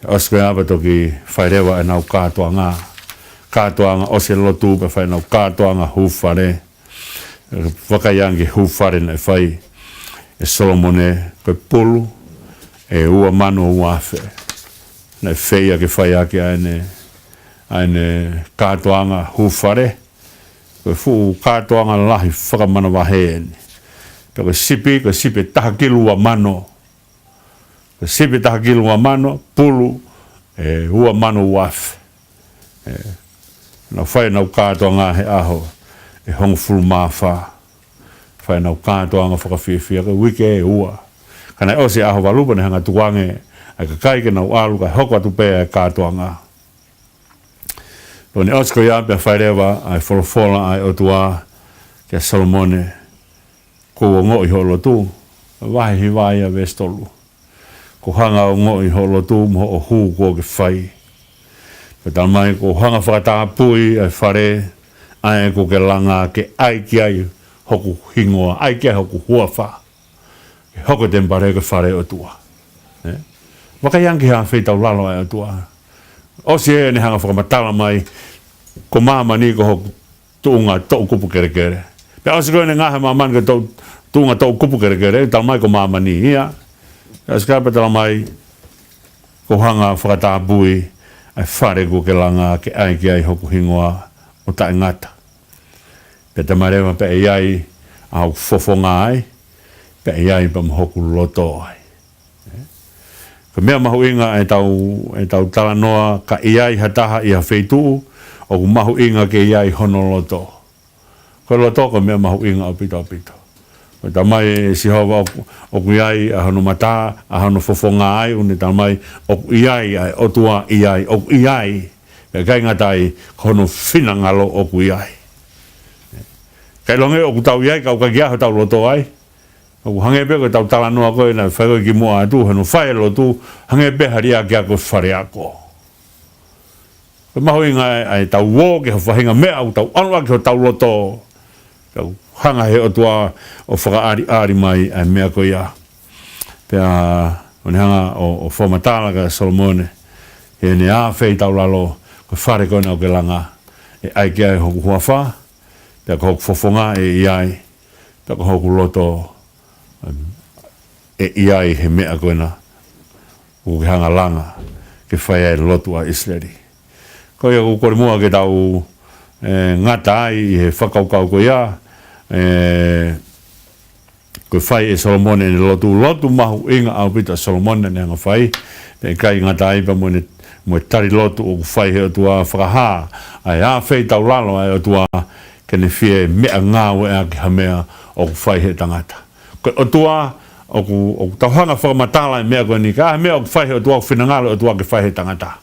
ʻOsi ko ia pea toki fai leva ʻenau kātoanga. Kātoanga ʻosi e lotu pea fai ʻenau kātoanga hū fale. Vakai ange ki he hū fale naʻe fai ʻe Solomone, ko e pulu ʻe ua mano ua afe. Naʻe feia ke fai ʻaki ʻa ʻene, ʻa ʻene kātoanga hū fale. Ko e fuʻu kātoanga lahi fakamanavahē eni. Pea ko e sipi, ko e sipi ʻe taha kilu ua mano. Ko e sipi ʻe taha kilu ua mano, pulu ʻe ua mano ua afe. ʻE, naʻa nau fai ʻenau kātoanga he ʻaho ʻe hongofulu mā fā. Fai ʻenau kātoanga fakafiefia ko e uike ʻe ua. Ka naʻe ʻosi e ʻaho valu pea ne hanga ʻo tukuange ʻa e kakai ke nau ʻalu kae hoko atu pē ʻa e kātoanga. Pea ne ʻosi ko ia pea fai leva ʻa e folofola ʻa e ʻOtua kia Solomone, kuo u ongoʻi hoʻo lotu, vahe hiva ia veesi tolu. Kuo u hanga ʻo ongoʻi hoʻo lotu mo hoʻo hū kuo ke fai. Pea talamai kuo u hanga ʻo fakatapui ʻa e fale ʻa ia kuo ke langa ke ʻai ki ai hoku hingoa, ʻai ki ai hoku huafa. Ke hoko e temipale ko e fale ʻo e ʻOtua. ʻE? Vakai ange ki he ʻafeitaulalo ʻa e ʻOtua. ʻOsi ʻene hanga ʻo fakamatala mai, ko māmani ko hoku tuʻunga toʻukupu kelekele. Pea ʻosi ko ʻene ngaohi ʻa māmani ko e toʻu-, tuʻunga toʻukupu kelekele, talamai ko māmani ia. Pea ʻosi ko ia pea talamai, kuo u hanga ʻo fakatapui ʻa e fale kuo ke langa ke ʻai ki ai hoku hingoa ʻo taʻengata. Pea talamai leva pea ʻe ʻi ai ʻa hoku fofonga ai, pea ʻe ʻi ai pea mo hoku loto ai. Ko e meʻa mahuʻinga ʻetau, ʻetau talanoa ka ʻi ai ha taha ʻi ha feituʻu, ʻoku mahuʻinga ke ʻi ai hono loto. Ko e loto ko e meʻa mahuʻinga ʻaupito ʻaupito. Ko e talamai ʻe Sihova ʻoku, ʻoku ʻi ai ʻa hono mata, ʻa hono fofonga ai, ʻoku ne talamai ʻoku ʻi ai, ʻa e ʻOtua ʻi ai, ʻoku ʻi ai. Pea ʻikai ngata ai, ko hono finangalo ʻoku ʻi ai. Kae ʻiloange ʻoku tau ʻi ai, ka ʻoku ʻikai ke ʻi ai hotau loto ai. ʻOku hangē pē ko ʻetau talanoa ko ē naʻe fai ko ē kimuʻa atu, hono fai e lotu, hangē pē ha liʻaki ako fale ako. Ko e mahuʻinga ʻa e, ʻa ʻetau ō ki ha faʻahinga meʻa ʻoku tau ʻalu ʻaki hotau loto. Tau hanga he ʻOtua ʻo fakaʻaliʻali mai ʻa e meʻa ko ia. Pea ʻoku ne hanga ʻo, ʻo fakamatala kia Solomone, he ʻene ʻā fei taulalo, ko e fale ko ena ʻoku ke langa, ʻe ʻai ki ai hoku huafa, pea ko hoku fofonga ʻe ʻi ai, pea ko hoku loto, ʻe ʻi ai he meʻa ko ena ʻoku ke hanga langa ke fai ai e lotu ʻa ʻIsileli. Ko ia ʻoku ou kole muʻa ke tau, ē, ngata ai ʻi he fakakaukau ko ia, ē, ko e fai ʻe Solomone ʻene lotu, lotu mahuʻinga ʻaupito ʻa Solomone naʻa ne hanga fai, pea ʻikai ngata ai pea mo ʻene, mo e tali lotu ʻoku fai he ʻOtua fakahā, ʻa e ʻā fei taulalo ʻa e ʻOtua ke ne fie meʻangāueʻaki ha meʻa ʻoku fai he tangata. Ko e ʻOtua, ʻoku, ʻoku tau hanga fakamatala e meʻa ko eni, ka ʻi ai ha meʻa ʻoku fai he ʻOtua, ʻoku finangalo e ʻOtua ke fai he tangata.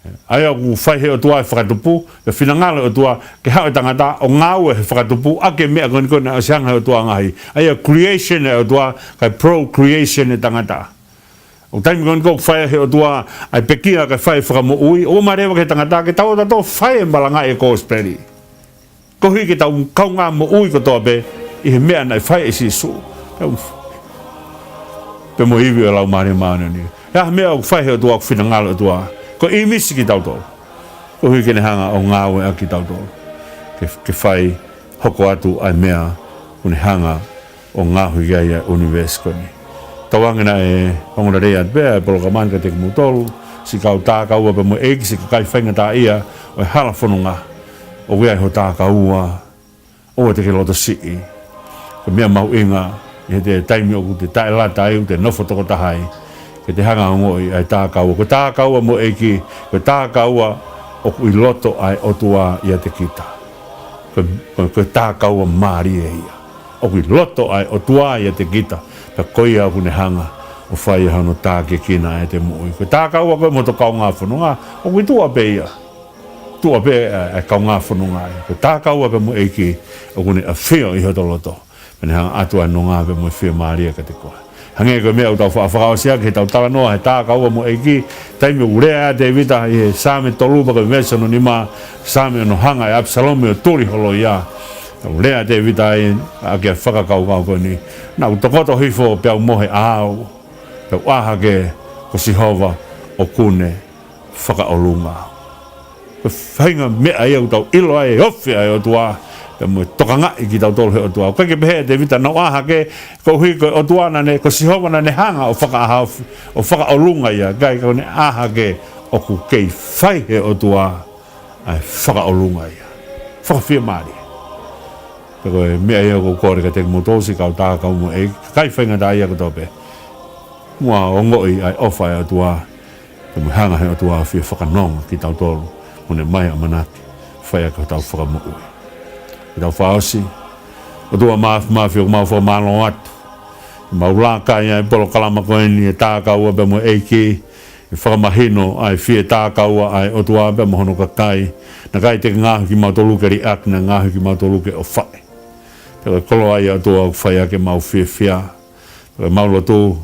ʻA ia ʻoku fai he ʻOtua e fakatupu, ʻe finangalo e ʻOtua ke haʻu e tangata ʻo ngāue he fakatupu, ʻa e meʻa ko eni ko ena ʻosi hanga he ʻOtua ʻo ngaohi. ʻA ia creation e ʻOtua, kae procreation e tangata. ʻOku taimi ko eni ʻoku fai he ʻOtua ʻa e pekia kae fai fakamoʻui, ʻoua maleva ke tangata ke tau ō tautolu ʻo fai e malangaʻi e kosipeli. Koeʻuhi ke tau kaungā moʻui kotoa pē ʻi he meʻa naʻe fai ʻe Sīsū. Tau pē mo e ivi ʻo e Laumālie Māʻoniʻoni. ʻE ʻi ai ha meʻa ʻoku fai he ʻOtua ʻoku finangalo e ʻOtua, ko e ʻīmisi kitautolu. Koeʻuhi ke ne hanga ʻo ngāueʻaki kitautolu. Ke, ke fai hoko atu ʻa e meʻa ʻoku ne hanga ʻo ngaohi ki ai ʻa e ʻunivēsi ko eni. Tauange naʻe ongo lelei atu pē ʻa e polokalama ni kiate kimoutolu, siʻi kau takaua pea mo e ʻeiki, siʻi kakai faingataʻaʻia ʻo e hala fononga. ʻOku ʻi ai ho takaua, ʻoua te ke loto siʻi. Ko e meʻa mahuʻinga ʻi he taimi ʻoku te taʻelata ai, ʻoku te nofo tokotaha ai, ke te hanga ʻo ongoʻi ʻa e takaua. Ko e takaua mo e ʻeiki, ko e takaua ʻoku ʻi loto ʻa e ʻOtua ʻiate kita. Ko, ko, ko e takaua mālie ia. ʻOku ʻi loto ʻa e ʻOtua ʻiate kita, pea ko ia ʻoku ne hanga ʻo fai ʻa hono tākiekina ʻete moʻui. Ko e takaua ko ē mo hoto kaungā fononga, ʻoku ʻi tuʻa pē ia. Tuʻa pē ʻa, ʻa e kaungā fononga ia. Ko e takaua pea mo e ʻEiki ʻoku ne ʻafio ʻi hoto loto, pea ne hanga ʻo ʻoatu ʻa e nonga pea mo e fiemālie kiate koe. Hangē ko e meʻa ʻoku tau faʻa fakaʻosi ʻaki heʻetau talanoa he takaua mo e ʻEiki, taimi ʻoku lea ai ʻa Tēvita ʻi he Saame tolu pea ko e veesi hono nima, Saame ʻo ne hanga ʻe ʻApisalome ʻo tuli holo ia. Tau lea ʻa Tēvita ai ʻaki ʻa e fakakaukau ko eni. Naʻa ku tokoto hifo pea u mohe ʻaʻau, pea u ʻā hake, ko Sihova ʻoku ne fakaʻolunga au. Ko e faʻahinga meʻa ia ʻoku tau ʻilo ai e ofi ʻa e ʻOtua, pea mo e tokangaʻi kitautolu he ʻOtua. ʻOku ʻikai ke pehē ʻe Tēvita naʻa ku ʻā hake, koeʻuhi ko e ʻOtua naʻa ne, ko Sihova naʻa ne hanga ʻo fakaʻahaofi, ʻo fakaʻolunga ia, ʻikai, ka ʻoku ne ʻā hake ʻoku kei fai he ʻOtua ʻa e fakaʻolunga ia. Fakafiemālie. Pea ko e meʻa ia ʻoku ou kole kiate kimoutolu siʻi kau takaua mo e ʻeiki, kakai faingataʻaʻia kotoa pē, mou ongoʻi ʻa e ʻofa ʻa e ʻOtua, pea mou hanga he ʻOtua ʻo fie fakanonga kitautolu, mo ne ʻomai ʻamanaki, fai ʻaki hotau fakamoʻui. Ke tau fakaʻosi. ʻOtua Māfimafi, ʻoku mau fakamālō atu. Mau laka ai ʻa e polokalama ko eni ʻa e takaua pea mo e ʻEiki, ʻi he fakamahino ʻa e fie takaua ʻa e ʻOtua pea mo hono kakai. Naʻe ʻikai te ke ngaohi kimautolu ke liʻaki, naʻe ngaohi kimautolu ke ʻofaʻi. Pea ko e koloa ia ʻa e ʻOtua ʻoku fai ʻaki ʻemau fiefia. Pea ko ʻemau lotu,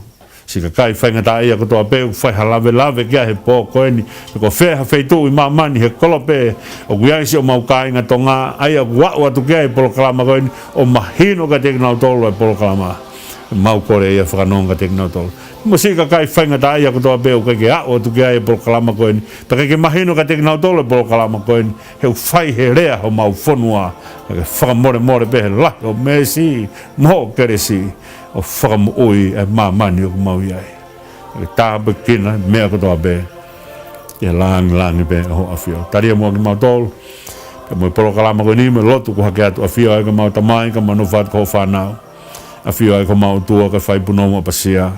siʻi kakai faingataʻaʻia kotoa pē ʻoku fai ha lavelave ki ai he pō ko eni, pe ko fē ha feituʻu ʻi māmani he kolope ʻoku ʻi ai siʻomau kāinga Tonga, ʻa ia ʻoku aʻu atu ki ai e polokalama ko eni, ʻo mahino kiate kinautolu ʻa e polokalama. Mau kole ia fakanonga kiate kinautolu. Mo siʻi kakai faingataʻaʻia kotoa pē ʻoku ʻikai ke aʻu atu ki ai e polokalama ko eni, pea ʻikai ke mahino kiate kinautolu e polokalama ko eni, he ʻoku fai he lea homau fonua, ka ke fakamolemole pē he lahi ho meesi mo hoʻo kelesi, ʻo fakamoʻui e māmani ʻoku mau ʻi ai. Ke tāpuekina e meʻa kotoa pē, ʻi he langilangi pē ʻo hoʻo ʻafio. Tali muʻa kimautolu, pea mo e polokalama ko eni, mo e lotu ʻoku hake atu, ʻafio ai ko homau tamai, ka mau nofo atu ko hoʻo fānau. ʻAfio ai ko homau ʻOtua, kae fai punou mo ʻapasia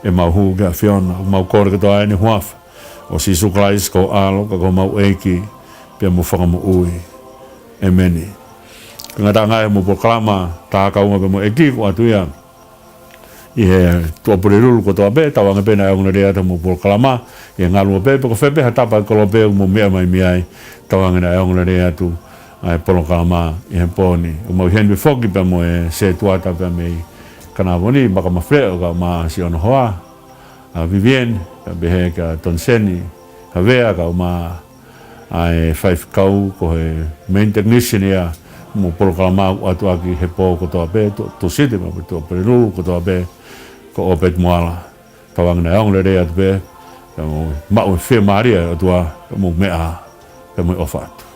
ʻemau hū ki he ʻAfiona. Mau kole kotoa eni he huafa ʻo Sīsū Kalaisi ko ho ʻAlo, ka ko homau ʻEiki pea mo e Fakamoʻui. ʻĒmeni. Ko e ngataʻanga ia homau polokalama takaua pea mo e ʻEiki, ʻoku ʻoatu ia ʻi he Tuʻapulelulu kotoa pē, tauange pē naʻe ongo lelei atu homau polokalama ʻi he ngaluope, pe ko fē pē ha tapa ʻo e kolope ʻoku mou meʻa mai mei ai, tauange naʻe ongo lelei atu ʻa e polokalama ʻi he pō ni. ʻOku mau ʻi heni pē foki pea mo e sētuata pea mei Kanavoni, Maka Mafleʻo, kae ʻumaʻā siʻono hoa, ʻa Vivian, pea pehē kia Toniseni Havea, kae ʻumaʻā ʻa e faifekau ko e main technician ia, Mo e polokalama ʻoku ʻoatu ʻaki he pō kotoa pē, Tū-, Tūsite mo e Tuʻapulelulu kotoa pē, ko Ōpeti Moala. Tauange naʻe ongoongolelei atu pē, pea mou maʻu e fiemālie ʻa e ʻOtua, pea mou meʻa, pea mou ʻofa atu.